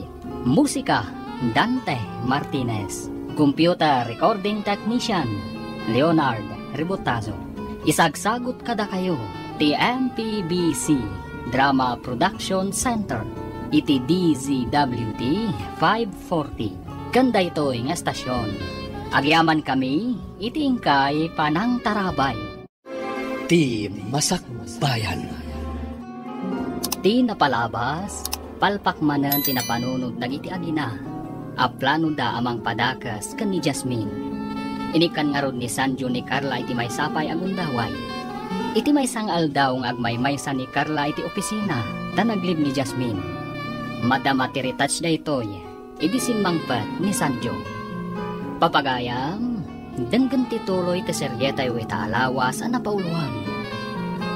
Musika, Dante Martinez. Computer recording technician, Leonard Ributazo. Isagsagut kadakayo ti M P B C Drama Production Center. iti D Z W T five forty. Ken daytoy nga estasion, agyamankami iti inkay panangtarabay. Ti Masakbayan. Ti napalabas, palpak manen ti napanunot dagiti agina a planoda a mangpadakes ken ni Jasmine. Inikkan ngarud ni Sanjo ni Carla iti maysa pay a gundaway. Iti maysa nga aldaw nga agmaymaysa ni Carla iti opisina, ta naglib ni Jasmine. Madama ti retouch daytoy idi simmangpet ni Sanjo. Papagayam, denggen ti tuloy ti serietayo ita a lawas a napauloan.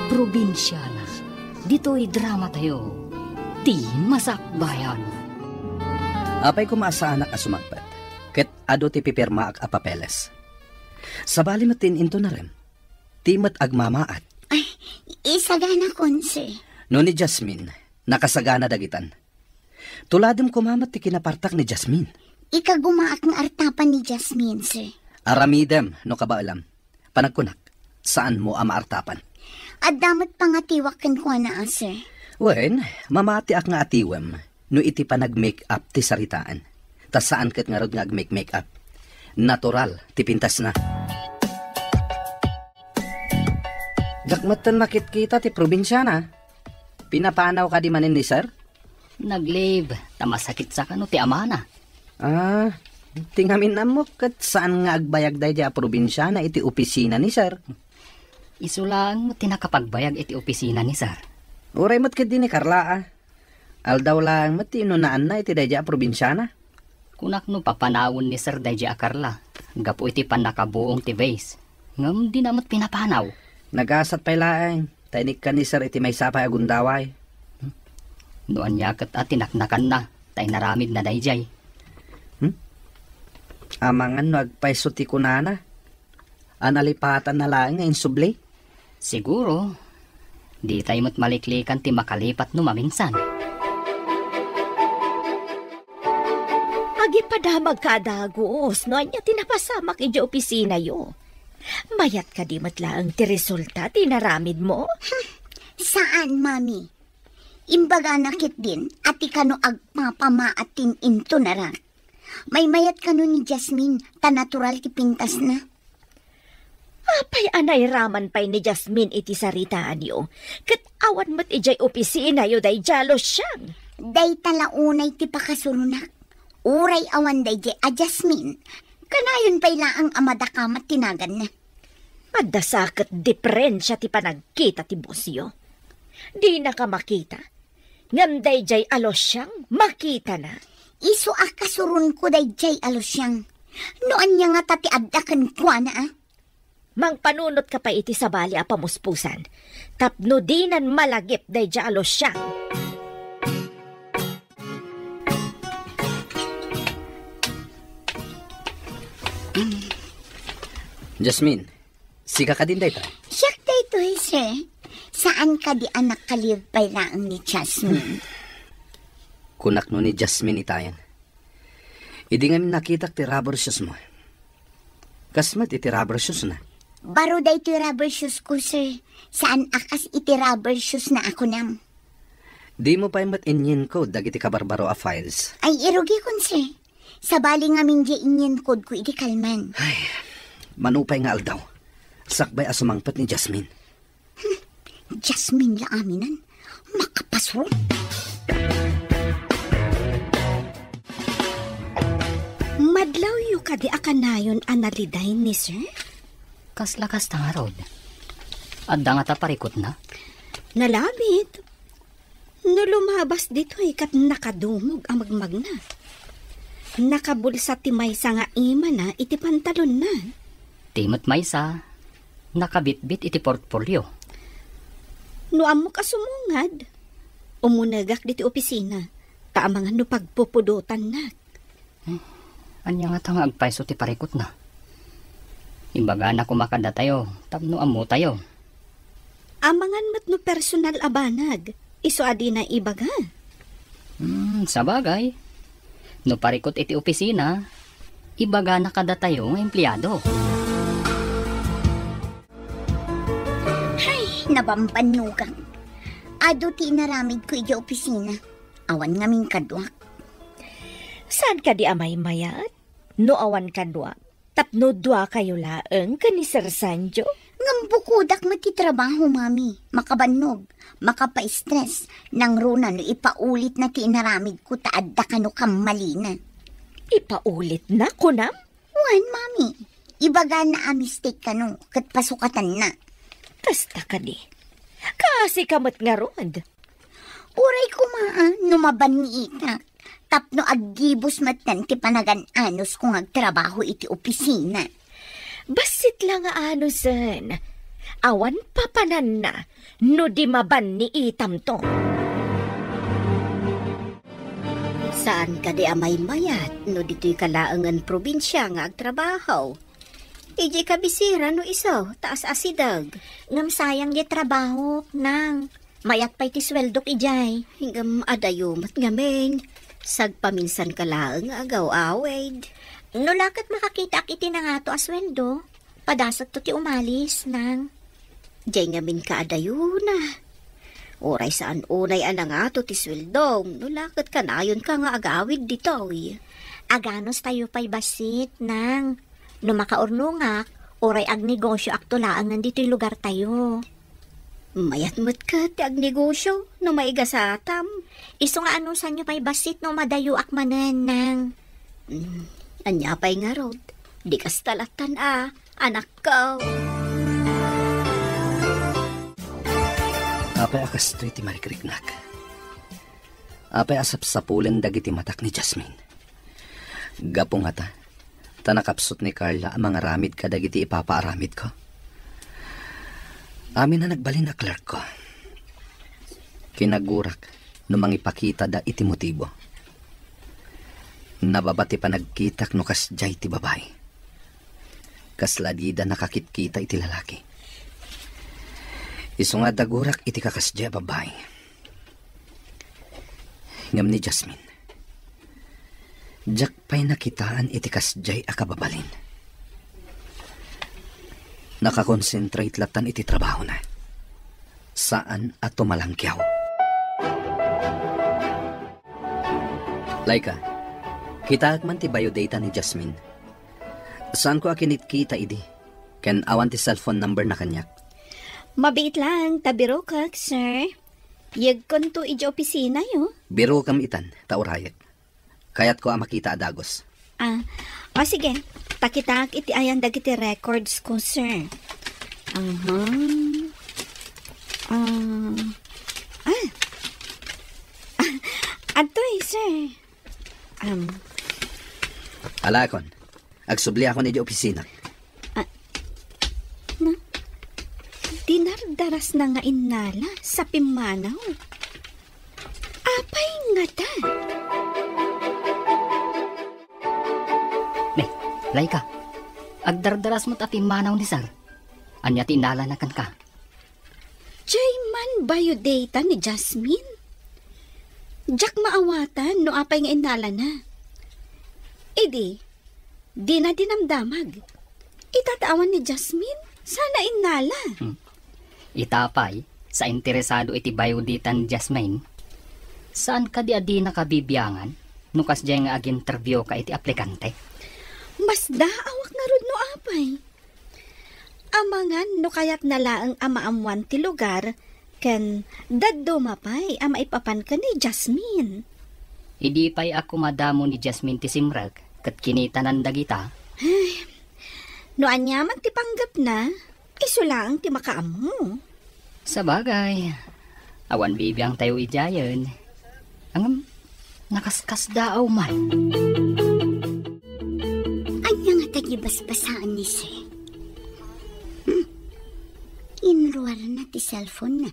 Probinsiana, ditoy dramatayo, Ti Masakbayan. Apay koma a saanak a sumangpet, ket adu ti pipirmaak a papeles. Sabali met ti in-inton a rem, ti met agmamaat. Ay, isagana, Konse. No ni Jasmine, nakasagana dagitan. Tuladem koma met ti kinapartak ni Jasmine. Ikagumaak nga artapan ni Jasmine, sir. Aramidem no kabaelam. Panagkunak, saanmo a maartapan. Adda met pangatiwak kenkuana, a, sir. Wen, mamatiak nga atiwem no iti panag-make-up ti saritaan. Ta saan ket ngarud nga ag-make-make-up. Natural ti pintasna. Dakmetten makitkita ti probinsiana. Pinapanaw kadi manen ni sir? Nag-leave, ta masakit sa kano ti amana. Ah, ti ngamin ammok ket saan nga agbayag daydiay a probinsiana iti opisina ni sir. Isu laeng met ti nakapagbayag iti opisina ni sir. Uray met ketdi ni Carla, a. Aldaw laeng met ti inunaanna iti daydiay a probinsiana. Kunak no papanawen ni sir daydiay a Carla, gapu iti pannakabuong ti vase. Ngem dina met pinapanaw. Nagasat pay laeng, ta inikkan ni sir iti maysa pay a gundaway. No ania ket a tinaknakanna, ta inaramidna daydiay. Hmm? Amangan no agpayso ti kunana, a nalipatanna laeng nga insubli? Siguro, ditay met maliklikan ti makalipat no maminsan. Agipadamagka a dagus no ania ti napasamak idiay opisinayo. Mayat kadi met laeng ti resulta ti inaramidmo? Hmm, saan, Mami. Imbagana ketdin a ti kano agpapamaat ti in-inton a rem. Maymayat kano ni Jasmine, ta natural ti pintasna. Apay a nairaman pay ni Jasmine iti saritaanyo, ket awan met idiay opisinayo daydiay a Luciang? Dayta la unay ti pakasuronak. Uray awan daydiay a Jasmine, kanayon pay laeng a madakamat ti naganna. Adda sa ket diperensia ti panagkita ti bosyo. Dinaka makita, ngem daydiay a Luciang makitana. Isu a kasuronko daydiay a Luciang. No ania ngata ti adda kenkuana, a? Mangpanunotka pay iti sabali a pamuspusan tapno dinan malagip daydiay a Luciang. Jasmine, sika kadin dayta? Siak daytoy, sir. Saan kadi a nakalive pay laeng ni Jasmine? Kunak no ni Jasmine itayan. Idi ngamin nakitak ti rubber shoes mo. Kas met iti rubber shoes na. Baro daytoy rubber shoes ko, sir. Saan a kas iti rubber shoes na a kunam. Di mo pay met inyen code dagiti kabarbaro a files. Ay, irugikon, sir. Sabali ngamin diay inyen code ko idi kalman. Ay, manupay nga aldaw. Sakbay a sumangpet ni Jasmine. Hmm, Jasmine la aminan. Makapasro. Madlawyo kadi a kanayon a naliday ni sir? Kasla kasta ngarud. Adda ngata parikutna? Nalabit. No lumabas ditoy ket nakadumog a magmagna. Nakabulsa ti maysa nga imana iti pantalonna. Ti met maysa, nakabitbit iti portfolio. No ammok a sumungad, umunegak ditoy opisina, ta amangan no pagpupudotannak. Eh, ania ngata nga agpayso ti parikutna? Ibagana koma kadatayo tapno ammotayo. Amangan met no personal a banag, isu a dina ibaga. Hmm, sabagay. No parikut iti opisina, ibagana kadatayo nga empleado. Ay, nabambannogak. Adu ti inaramidko idiay opisina. awan ngamin kaduak. Saan kadi a maymayat? No awan kaduak, tapno duakayo laeng ken ni Sir Sancho? Ngem bukodak met ti trabaho, Mami. Makabannog, makapaistres, nangruna no ipaulitna ti inaramidko ta adda kano kammalina. Ipaulitna, kunam? Wen, Mami. Ibagana a mistake kano, ket pasukatanna. Kasta kadi. Kaasi ka met ngarud. Uray koma, ah, no mabanniitak, tapno aggibus metten ti panagan-anusko nga agtrabaho iti opisina. Bassit la nga anusen. Awan papananna no di mabanniitamto. Saan kadi a maymayat no ditoy ka laengen probinsia nga agtrabaho? Idiay kabisera no isu, ta as-asideg. Ngem sayang diay trabahok, nang. Mayat pay ti sueldok idiay. Ngem adayo met ngamin. Sagpaminsan ka laeng nga agaw-awid. No la ket makakitaak iti nangato a sueldo, padasakto ti umalis, nang. Diay ngamin kaadayona. Uray saan unay a nangato ti sueldom, no la ket kanayonka nga agawid ditoy. Aganustayo pay bassit, nang. No makaurnongak, uray agnegosioakto laengen ditoy lugartayo. Mayat met ket ti agnegosio no maigasatam. Isu nga anusanyo pay bassit no madayoak manen, nang. Mm, ania pay ngarud? Di kasta lattan a, anakko. Apay a kastoy ti marikriknak? Apay a sapsapulen dagiti matak ni Jasmine? Gapu ngata, ta nakapsut ni Carla a mangaramid kadagiti ipapaaramidko. Amin a nagbalin a clerkko. Kinagurak no mangipakitada iti motibo. Nababa ti panagkitak no kasdiay ti babai. Kasla dida nakakitkita iti lalaki. Isu nga dagurak iti kakasdiay a babai. Ngem ni Jasmine, diak pay nakitaan iti kasdiay a kababalin. Nakakonsentrate lattan iti trabahona. Saan a tumalangkiaw. Laika, kitaek man ti biodata ni Jasmine. Saanko a kinitkita idi, ken awan ti cellphone number na kaniak. Mabiit laeng ta birokek, sir. Yegkonto idiay opisinayo. Birokam itan, ta urayek. Kayatko a makita a dagus. Ah, o sige. Pakitaak iti ayan dagiti records ko, sir. Aha. Ah. Ah. Adtoy, sir. Um. Alakon. Agsubliakon idiay opisina. Ah, na, dinardarasna nga innala sa pimmanaw. Apay ngata? Ne, Laika, agdardaras met a pimmanaw ni Sir. Ania ti innalana kenka? Diay man biodata ni Jasmine? Diak maawatan no apay nga innalana. Idi, dina dinamdamag. Ita ta awan ni Jasmine, saan a innala. Hmm. Ita pay, sa interesado iti biodata ni Jasmine, saan kadi a dinaka bibiangan no kasdiay nga aginterviewka iti aplikante? Masdaawak ngarud no apay. Amangan no kayatna laeng a maammuan ti lugar, ken dadduma pay a maipapan ken ni Jasmine. Idi pay a kumadamo ni Jasmine ti simrek ket kinitanan dagita. Ay, no aniaman ti panggepna, isu laeng ti makaammo. Sabagay, awan bibiangtayo idiayen. Ngem, nakaskasdaaw man. Ania ngata ti basbasaan ni Sir? Hmm. Inruarna ti cellphone-na.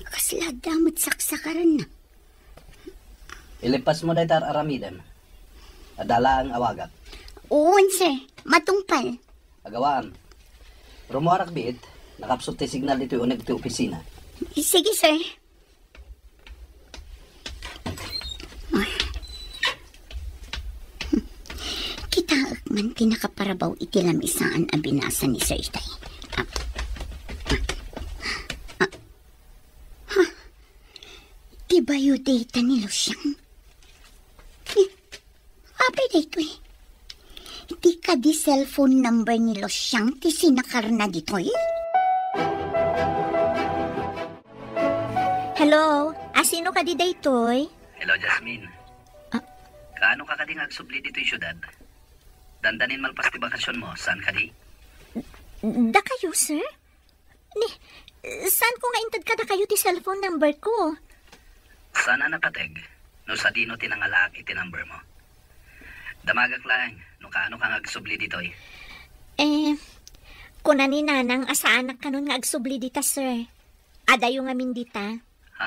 Kasla adda met saksakaranna. Ilipasmo dayta ar-aramidem. Adda laeng awagak. Wen, sir. Matungpal. Agawaam. Rummuarak biit, nakapsut ti signal ditoy uneg ti opisina. Sige, sir. Kitaek man ti nakaparabaw iti lamisaan a binasa ni Sir itay. Ah, ah, ah, ha? Biodata ni Lucian? Eh, apay daytoy? Di kadi cellphone number ni Lucian ti sinakarna ditoy? Hello, asino kadi daytoy? Hello, Jasmine. Ah. Kaano ka kadi nga agsubli ditoy siudad? Dandanin malpas ti bakasionmo, saan kadi? Dakayo, sir? Ni, saan ko nga inted kadakayo ti cellphone number ko? Saan a napateg no sadino ti nangalaak iti number mo. Damagak laeng no kaano ka nga agsubli ditoy. Eh, kuna ni Nanang a saanak kanon nga agsubli dita, sir. Adayo ngamin dita. Ha?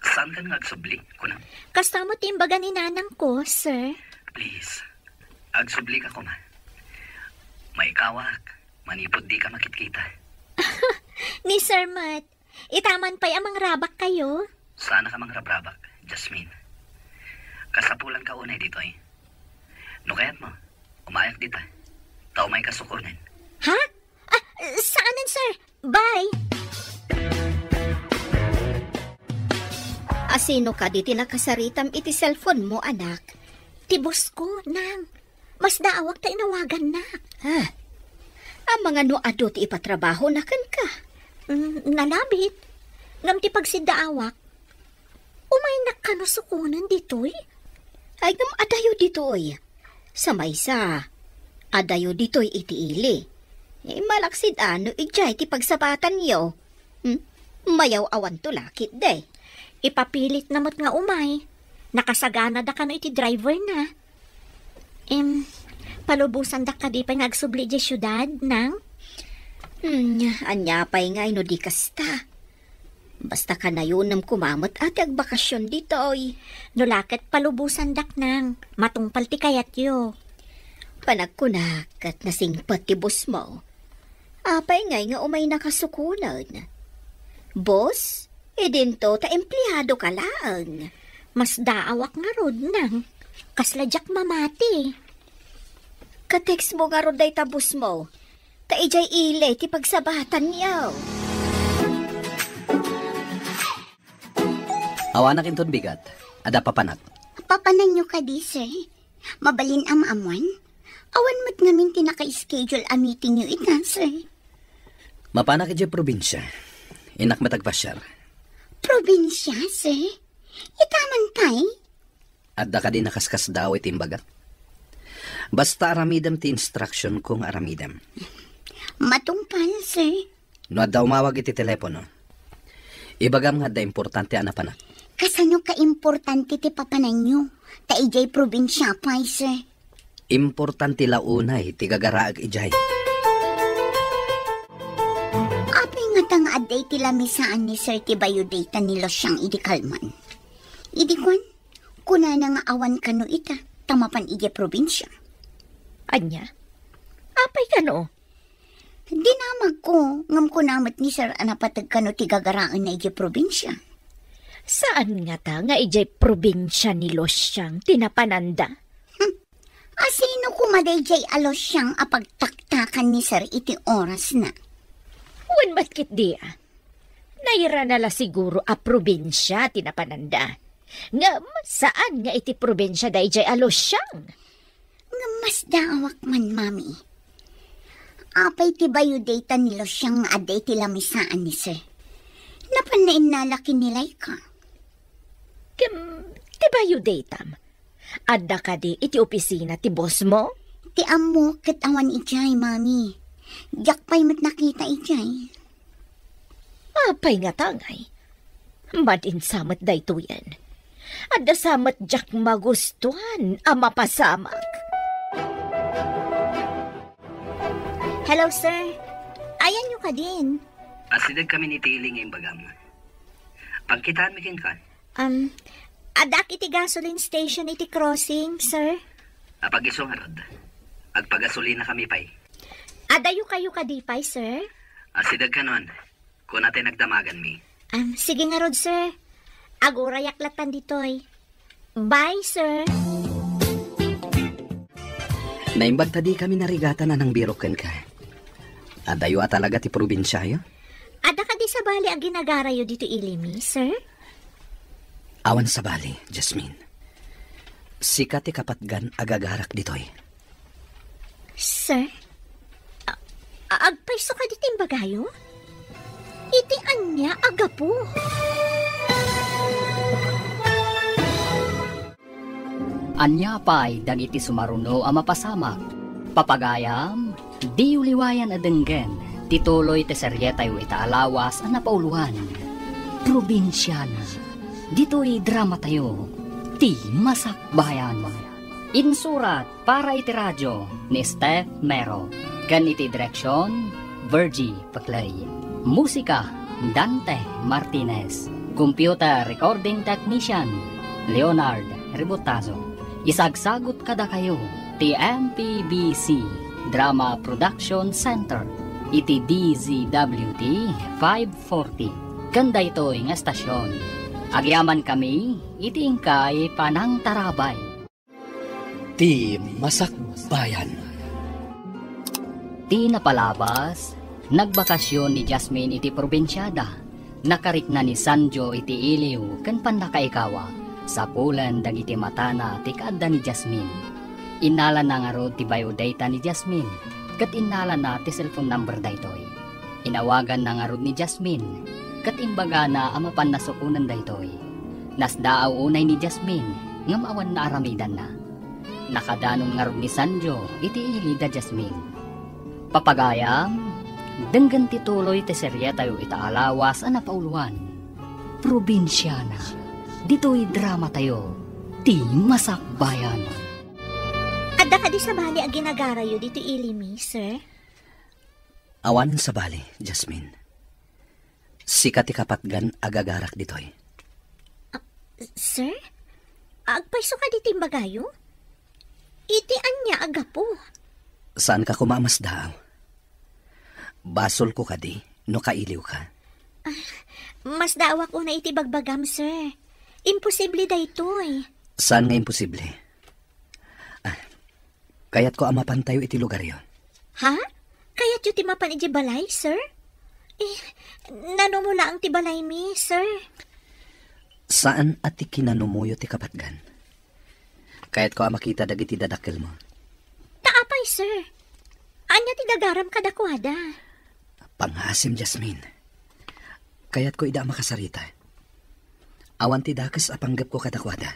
Saan ka nga agsubli, kuna? Kasta mo ti imbaga ni Nanang ko, sir. Please, agsubli ka koma. Maikawak, manipud di ka makitkita. Ni Sir Matt, itaman pay a mangrabak kayo? Saan ka mangrabrabak, Jasmine. Kasapulan ka unay ditoy. No kayat mo, umayak dita. Ta umay ka sukonen. Ha? Ah, saanen, sir. Bye. Asino kadi ti nakasaritam iti cellphone mo, anak? Ti boss ko, nang. Masdaawak ta inawagannak. Ah. Amangan no adu ti ipatrabahona kenka? Mm, nalabit. Ngem ti pagsiddaawak, umaynak kano sukonen ditoy? Ay, ngem adayo ditoy. Sa maysa, adayo ditoy iti ili. Eh, malaksid a no idiay ti pagsabatanyo. Hmm? Mayaw-awanto la ketdi. Ipapilitna met nga umay. Nakasaganada kano iti driver na. Em, palubosandak kadi pay nga agsubli idiay siudad, nang? Hmm, ania pay ngay no di kasta? Basta kanayonem koma met a ti agbakasion ditoy. No la ket palubosandak, nang. Matungpal ti kayatyo. Panagkunak ket nasingpet ti boss mo. Apay ngay nga umaynaka sukonen? Boss, idinto ta empleado ka laeng. Masdaawak ngarud, nang. Kasla diak mamati. Ka-text mo ngarud dayta boss mo. Ta idiay ili ti pagsabatanyo. Awanak inton bigat. Adda papanak. Papananyo kadi, sir? Mabalin a maammoan? Awan met ngamin ti naka-schedule a meetingyo ita, sir. Mapanak idiay probinsia. Innak met agpasiar. Probinsia, sir? Itaman pay? Adda kadi nakaskasdaaw iti imbagak? Basta aramidem ti instruction ko nga aramidem. Matungpal, sir. No adda umawag iti telepono, ibagam nga adda importante a napanak. Kasano kaimportante ti papananyo? Ta idiay probinsia pay, sir. Importante la unay ti gagaraek idiay. Apay ngata nga adda iti lamisaan ni sir ti biodata ni Lucian idi kalman? Idi kuan, kunana nga awan kano ita, ta mapan idiay probinsia. Ania? Apay kano? Dinamagko, ngem kuna met ni sir a napateg kano ti gagaraenna idiay probinsia. Saan ngata nga idiay probinsia ni Lucian ti napananda? Hmm. Asino koma daydiay a Lucian a pagtaktakan ni sir iti orasna? Wen met ketdi a. Nairana la siguro a probinsia ti napananda. Ngem saan nga iti probinsia daydiay a Lucian. Ngem masdaawak man, Mami. Apay ti biodata ni Lucian nga adda iti lamisaan ni sir? Napanna innala ken ni Laika. Ken ti biodatam, adda kadi iti opisina ti boss mo? Ti ammok ket awan idiay, Mami. Diak pay met nakita idiay. Apay ngata ngay? Madin sa met daytoyen. Adda sa met diak magustuan a mapasamak. Hello, sir. Ayanyo kadin? Asideg kami ni Tili nga imbagam. Pagkitaanmi kenka? Um, addaak iti gasoline station iti crossing, sir. Apag-isu ngarud. Agpagasolina kami pay. Adayo kayo kadi pay, sir? Asideg kanon. Kuna ti nagdamaganmi. Um, sige ngarud, sir. Agurayak latan ditoy. Bye, sir. Naimbag ta di kami narigatan a nangbirok kenka. Adayo a talaga ti probinsiayo? Adda kadi sabali a ginagarayo ditoy ilimi, sir? Awan sabali, Jasmine. Sika ti kapatgan a gagarak ditoy. Sir? A-, a-, agpayso kadi ti imbagayo? Iti ania a gapu? Ania pay dagiti sumaruno a mapasamak? Papagayam, diyo liwayan a denggen ti tuloy ti serietayo ita a lawas a napauloan, Probinsiana. Ditoy dramatayo, Ti Masakbayan. Insurat para iti radio ni Steph Mero, ken iti direksion, Virgie Peclay. Musika, Dante Martinez. Computer recording technician, Leonard Ributazo. Isagsagut kadakayo ti M P B C Drama Production Center iti D Z W T five forty. Ken daytoy nga estasion, agyamankami iti inkay panangtarabay. Ti Masakbayan. Ti napalabas, nagbakasyon ni Jasmine iti probinsiada. Nakarikna ni Sanjo iti iliw ken pannakaikawa. Sapulen dagiti matana ti kaadda ni Jasmine. Innalana ngarud ti bio-data ni Jasmine, ket innalana ti cellphone number daytoy. Inawaganna ngarud ni Jasmine, ket imbagana a mapanna sukonen daytoy. Nasdaaw unay ni Jasmine, ngem awan naaramidanna. Nakadanon ngarud ni Sanjo iti ili da Jasmine. Papagayam, denggen ti tuloy ti serietayo ita a lawas a napauloan, Probinsiana. Ditoy dramatayo, Ti Masakbayan. Adda kadi sabali a ginagarayo ditoy ilimi, sir? Awan sabali, Jasmine. Sika ti kapatgan a gagarak ditoy. Ah, sir? Agpayso kadi ti imbagayo? Iti ania a gapu? Saanka koma a masdaaw? Basolko kadi no kailiwka? Ah, masdaawak unay iti bagbagam, sir. Imposible daytoy. Saan nga imposible? Ah, kayatko a mapantayo iti lugaryo. Ha? Kayatyo ti mapan idiay balay, sir? Eh, nanumo laeng ti balaymi, sir? Saan a ti kinanumoyo ti kapatgan. Kayatko a makita dagiti dadakkelmo. Ta apay, sir? Ania ti gagaram kadakuada? Pangngaasim, Jasmine. Kayatko ida a makasarita. Awan ti dakes a panggepko kadakuada.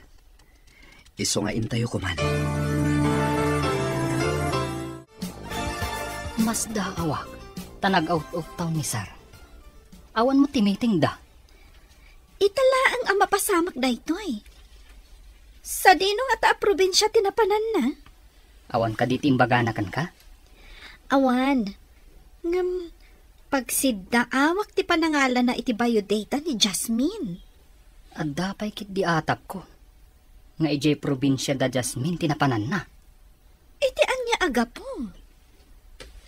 Isu nga intayo koman. Masdaawak, ta nag-out of town ni Sir. Awan met ti meeting da. Ita laeng a mapasamak daytoy. Sadino ngata a probinsia ti napananna? Awan kadi ti imbagana kenka? Awan. Ngem, pagsiddaawak ti panangalana iti biodata ni Jasmine. Adda pay ketdi atapko nga idiay probinsia da Jasmine ti napananna. Iti ania a gapu?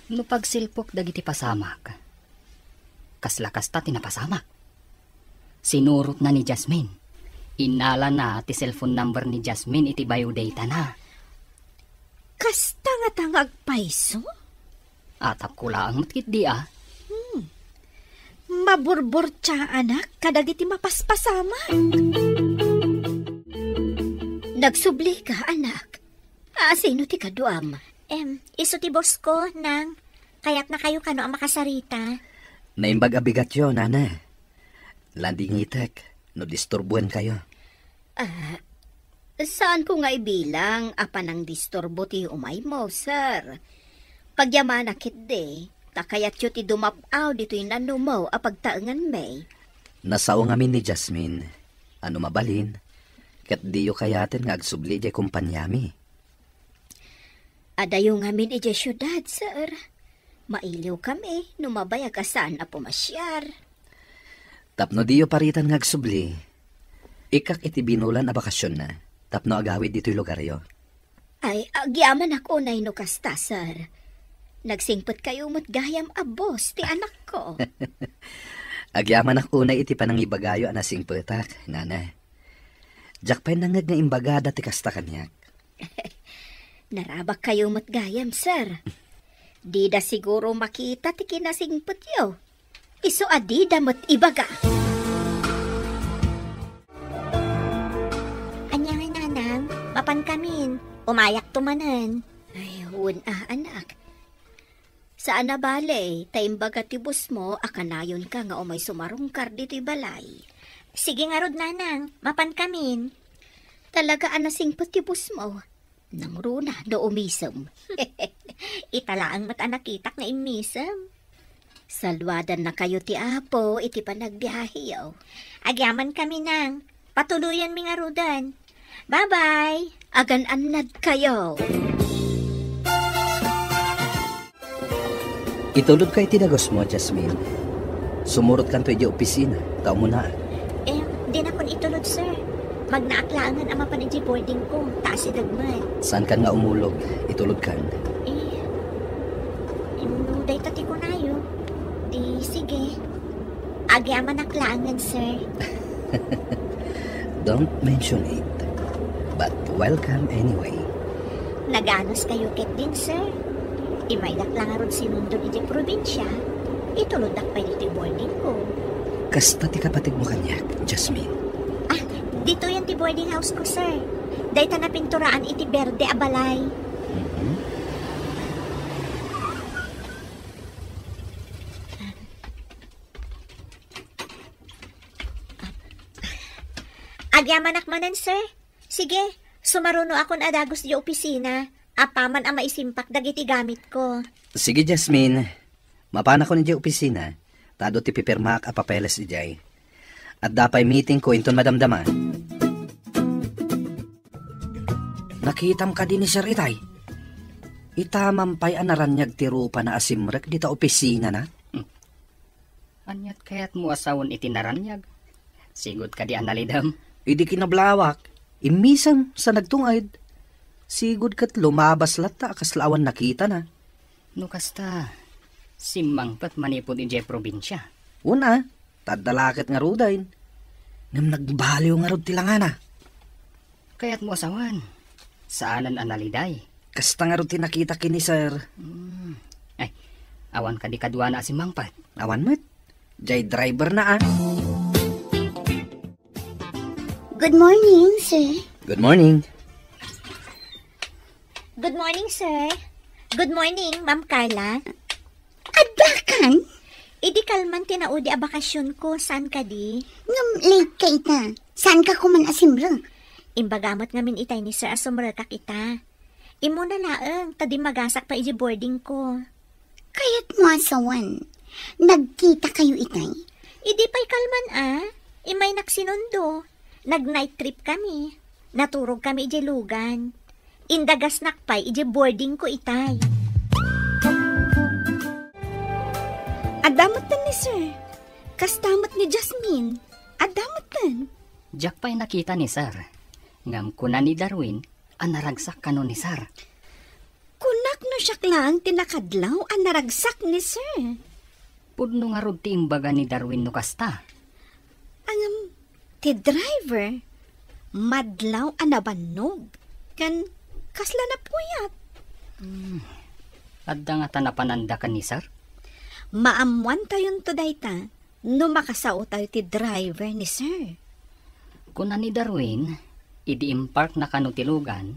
No pagsilpok dagiti pasamak, kasla kasta ti napasamak. Sinurotna ni Jasmine. Innalana ti cellphone number ni Jasmine iti biodatana. Kasta ngata nga agpayso? Atapko laeng met ketdi a. Hmm. Maburburtiaanak kadagiti mapaspasamak. Nagsublika, anak. A, sino ti kaduam? Em, isu ti boss ko, Nang. Kayatnakayo kano a makasarita? Naimbag a bigatyo, Nana. Landingitek no disturbuenkayo. Ah, saanko nga ibilang a panangdisturbo ti umaymo, sir. Agyamanak ketdi, ta kayatyo ti dumap-aw ditoy nanumo a pagtaenganmi. Nasao ngamin ni Jasmine a no mabalin, ket diyo kayaten nga agsubli idiay kompaniami. Adayo ngamin idiay siudad, sir. Mailiwkami no mabayag a saan a pumasiar. Tapno diyo paritan nga agsubli, ikkak iti binulan a bakasionna tapno agawid ditoy lugaryo. Ay, agyamanak unay no kasta, sir. Nagsingpetkayo met gayam a boss ti anakko. Agyamanak unay iti panangibagayo a nasingpetak, Nana. Diak pay nangngeg nga imbagada ti kasta kaniak. Narabakkayo met gayam, sir. Dida siguro makita ti kinasingpetyo. Isu a dida met ibaga. Pankamin, umayakto manen. Ay, wen a, anak. Saan a bale, ta imbaga ti bosmo a kanayonka nga umay sumarungkar ditoy balay. Sige ngarud, nanang, mapankamin. Talaga a nasingpet ti bosmo. Nangruna no umisem. Ita laeng met a nakitak nga immisem. Saluadannakayo ti Apo iti panagbiaheyo. Agyamankami, nang. Patuloyenmi ngaruden. Bye-bye! Agan-annadkayo! Itulodka iti dagusmo, Jasmine. Sumurotkanto idiay opisina, ta umunaak. Em, dinakon itulod, sir. Magnaak laengen a mapan idiay boarding ko, ta asideg met. Saankan nga umulog, itulodkan. Eh, em, no dayta ti kunayo, di sige. Agyamanak laengen, sir. Don't mention it. But welcome anyway. Naganuskayo ketdin, sir. Imaydak la ngarud sinundon idiay probinsia, ituloddak pay ditoy boarding ko. Kasta ti kapateg mo kaniak, Jasmine. Ah, ditoyen ti boarding house ko, sir. Dayta napinturaan iti berde a balay. Mhm. Agyamanak manen, sir. Sige, sumarunoakon a dagus idiay opisina, apaman a maisimpak dagiti gamitko. Sige, Jasmine. Mapanakon idiay opisina, ta adu ti pipirmaak a papeles idiay. Adda pay meetingko inton madamdama. Nakitam kadi ni Sir itay? Itamam pay a naraniag ti rupana a simrek dita opisinana. Aniat kayatmo a sawen iti naraniag? Sigud kadi a nalidem? Idi kinablawak, immisem sa nagtunged. Sigud ket lumabas latta a kasla awan nakitana. No kasta, simmangpet manipud idiay probinsia. Wen a, ta adda la ket ngaruden. Ngem nagbaliw ngarud ti langana. Kayatmo a sawen, saanen a naliday. Kasta ngarud ti nakita ken ni Sir. Hmm. Ay, awan kadi kaduana a simmangpet? Awan met. Jay driver na, ah. Good morning, sir. Good morning. Good morning, sir. Good morning, Ma'am Carla. Addakan? Idi kalman ti naudi a bakasionko, saan kadi? Ngem late ka ita. Saan ka kuman a simrek? Imbaga met ngamin itay ni Sir a sumrekak ita. Immuna laeng, ta dimmagasak pay idiay boarding ko. Kayatmo a sawen, nagkita kayo itay? Idi pay kalman a, imaynak sinundo. Nag-night trip kami. Naturog kami idiay lugan. Indagasnak pay idiay boarding ko itay. Adda metten ni Sir. Kasta met ni Jasmine. Adda metten. Diak pay nakita ni Sir. Ngem kuna ni Darwin a naragsak kano ni Sir. Kunak no siak laeng ti nakadlaw a naragsak ni Sir. Pudno ngarud ti imbaga ni Darwin no kasta. Ngem, ti driver, madlaw a nabannog, ken kasla napuyat. Hmm. Adda ngata napananda ken ni Sir? Maammoantayonto dayta no makasaotayo ti driver ni Sir. Kuna ni Darwin, idi imparkna kano ti lugan,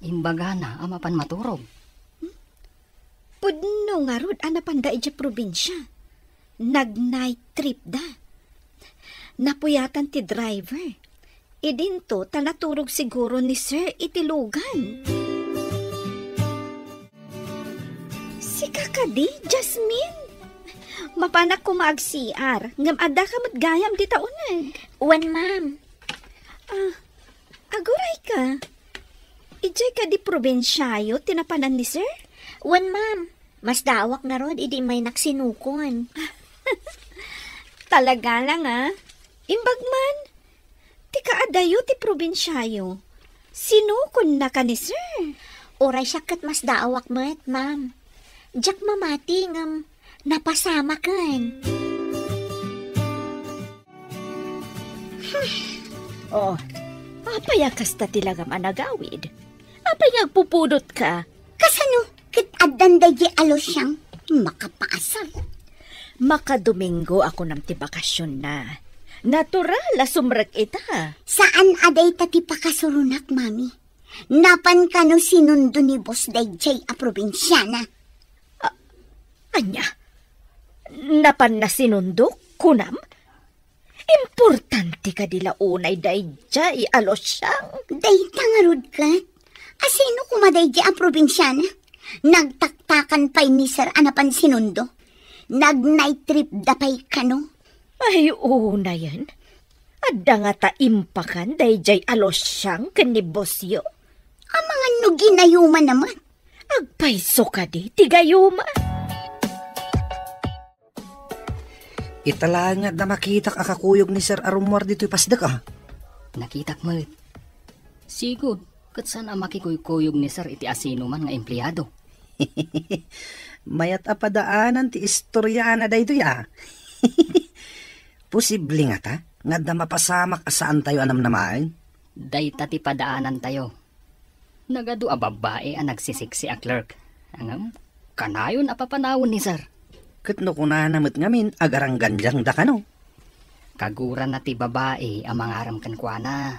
imbagana a mapan maturog. Hmm? Pudno ngarud a napanda idiay probinsia. Nag-night trip da. Napuyatan ti driver. Idinto ta naturog siguro ni Sir iti lugan. Sika kadi, Jasmine? Mapanak koma ag-C R, ngem addaka met gayam dita uneg. Wen, ma'am. Ah, aguray ka. Idiay kadi probinsiayo ti napanan ni Sir? Wen, ma'am. Masdaawak ngarud idi immaynak sinukon. Talaga lang, ah. Imbag man, ti kaadayo ti probinsiayo. Sinukonnaka ni Sir? Uray siak ket masdaawak met, ma'am. Diak mamati ngem napasamaken. Oh, apay a kasta ti langam a nagawid? Apay nga agpupudotka? Kasano ket addan daydiay a Luciang makapaasar? Makadomingo a kunam ti bakasionna. Natural a sumrek ita. Saan a dayta ti pakasuronak, Mami. Napan kano sinundo ni boss daydiay a probinsiana? A-, ania? Napan na sinundo, kunam? Importante kadi la unay daydiay a Luciang? Dayta ngarud ket. Asino koma daydiay a probinsiana? Nagtaktakan pay ni Sir a napan sinundo. Nag-night trip da pay kano. Ay, unayen. Adda ngata impakan daydiay a Luciang ken ni bossyo? Amangan no ginayuma naman. Agpayso kadi ti gayuma. Ita laeng nga adda makitak a kakuyog ni Sir a rummuar ditoy pasdek, a. Nakitak met. Sigud, ket saan a makikuykuyog ni Sir iti asinoman nga empleado. Mayat a padaanan ti istoriana daytoy, a. Posible ngata nga adda mapasamak a saantayo a namnamaen? Dayta ti padaanantayo. Nagadu a babbai a nagsisiksi a clerk. Ngem, kanayon a papanawen ni Sir. Ket no kunana met ngamin, agaranggandiangda kano? Kagurana ti babai a mangarem kenkuana.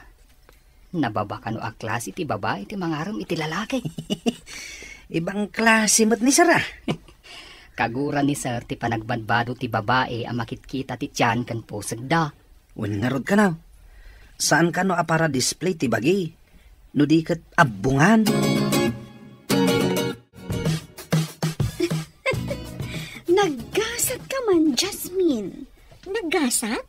Nababa kano a klase ti babai ti mangarem iti lalaki. Ibang klase met ni Sir, a. Kagura ni Sir ti panagbadbado ti babai a makitkita ti tian ken pusegda. Wen ngarud kano, saan kano a para display ti bagi, no di ket abbongan. Naggasat ka man, Jasmine. Naggasat?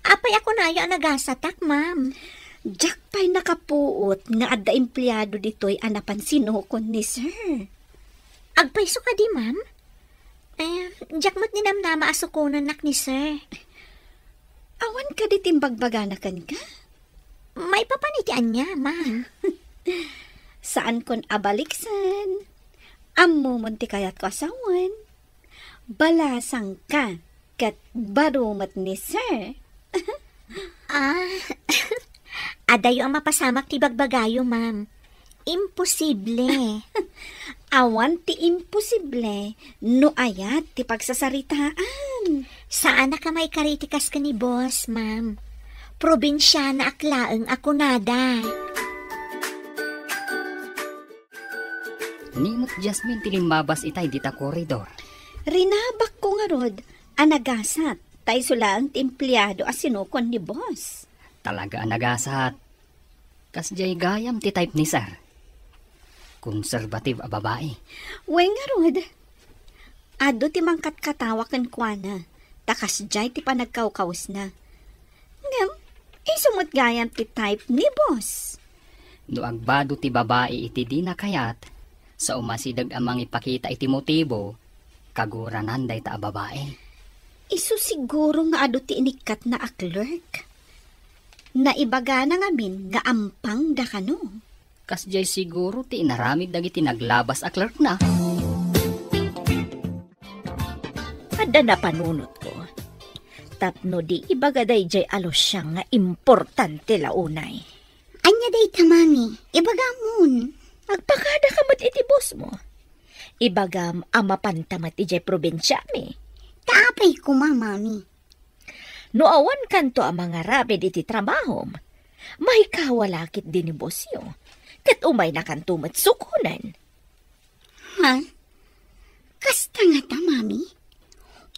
Apay a kunayo a nagasatak, ma'am? Diak pay nakapuot nga adda empleado ditoy a napan sinukon ni Sir. Agpayso kadi, ma'am? Eh, diak met ninamnama a sukonennak ni Sir. Awan kadi ti imbagbagana kenka? Maipapan iti ania, ma'am? Saankon a baliksen. Ammomon ti kayatko a sawen. Balasangka ket baro met ni Sir. Ah, adayo a mapasamak ti bagbagayo, ma'am. Imposible. Awan ti imposible no ayat ti pagsasaritaan. Saanak a maikari iti kas ken ni boss, ma'am. Probinsianaak laeng a kunada. Ni met Jasmine ti limmabas itay dita koridor. Rinabakko ngarud a nagasat, ta isu laeng ti empleado a sinukon ni boss. Talaga a nagasat. Kasdiay gayam ti type ni Sir. Conservative a babai. Wen ngarud, adu ti mangkatkatawa kenkuana, ta kasdiay ti panagkawkawesna. Ngem, isu met gayam ti type ni boss. No agbado ti babai iti dina kayat, sa umasideg a mangipakita iti motibo, kaguranan dayta a babai. Isu siguro nga adu ti inikkatna a clerk. Naibagana ngamin nga ampangda kano. Kasdiay siguro ti inaramid dagiti naglabas a clerkna. Adda napanunotko. Tapno di ibaga daydiay a Luciang nga importante la unay. Ania dayta, mami? Ibagamon. Agpakada ka met iti boss mo. Ibagam a mapanta met idiay probinsiami. Ta apay koma, mami? No awan kanto a mangaramid iti trabahom, maikawa la ketdi ni bossyo, ket umayna kanto met sukonen. Ha? Kasta ngata, mami?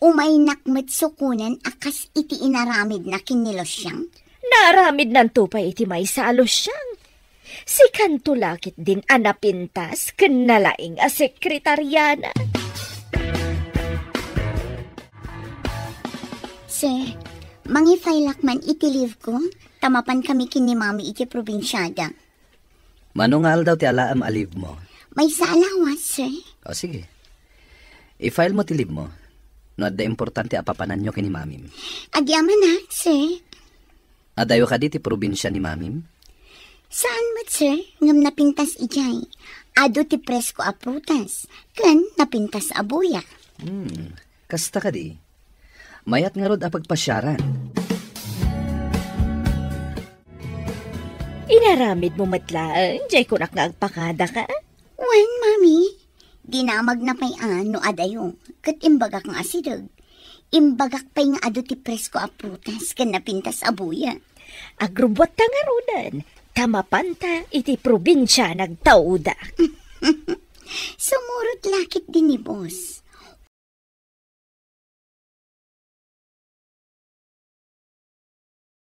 Umaynak met sukonen a kas iti inaramidna ken ni Luciang? Naaramidnanto pay iti maysa a Luciang. Sikanto la ketdin a napintas ken nalaing a sekretariana. Sir, mangi-file-ak man iti leave ko, ta mapan kami ken ni Mami iti probinsiada. Mano nga aldaw ti alaem a leave mo? Maysa a lawas, sir. O, sige. I-file mo ti leave mo. No adda importante a papananyo ken ni Mamim. Agyamanak, sir. Adayo kadi ti probinsia ni Mamim? Saan met, sir, ngem napintas idiay. Adu ti presko a prutas, ken napintas a buya. Hmm, kasta kadi. Mayat ngarud a pagpasiaran. Inaramid mo met laeng, jay kunak nga agpakada ka? Wen, Mami. Dinamagna pay a no adayo, ket imbagak nga asideg. Imbagak pay nga adu ti presko a prutas ken napintas a buya. Agrubbuatta ngaruden, ta mapanta iti probinsia nagtauda. Sumurot la ketdi ni boss.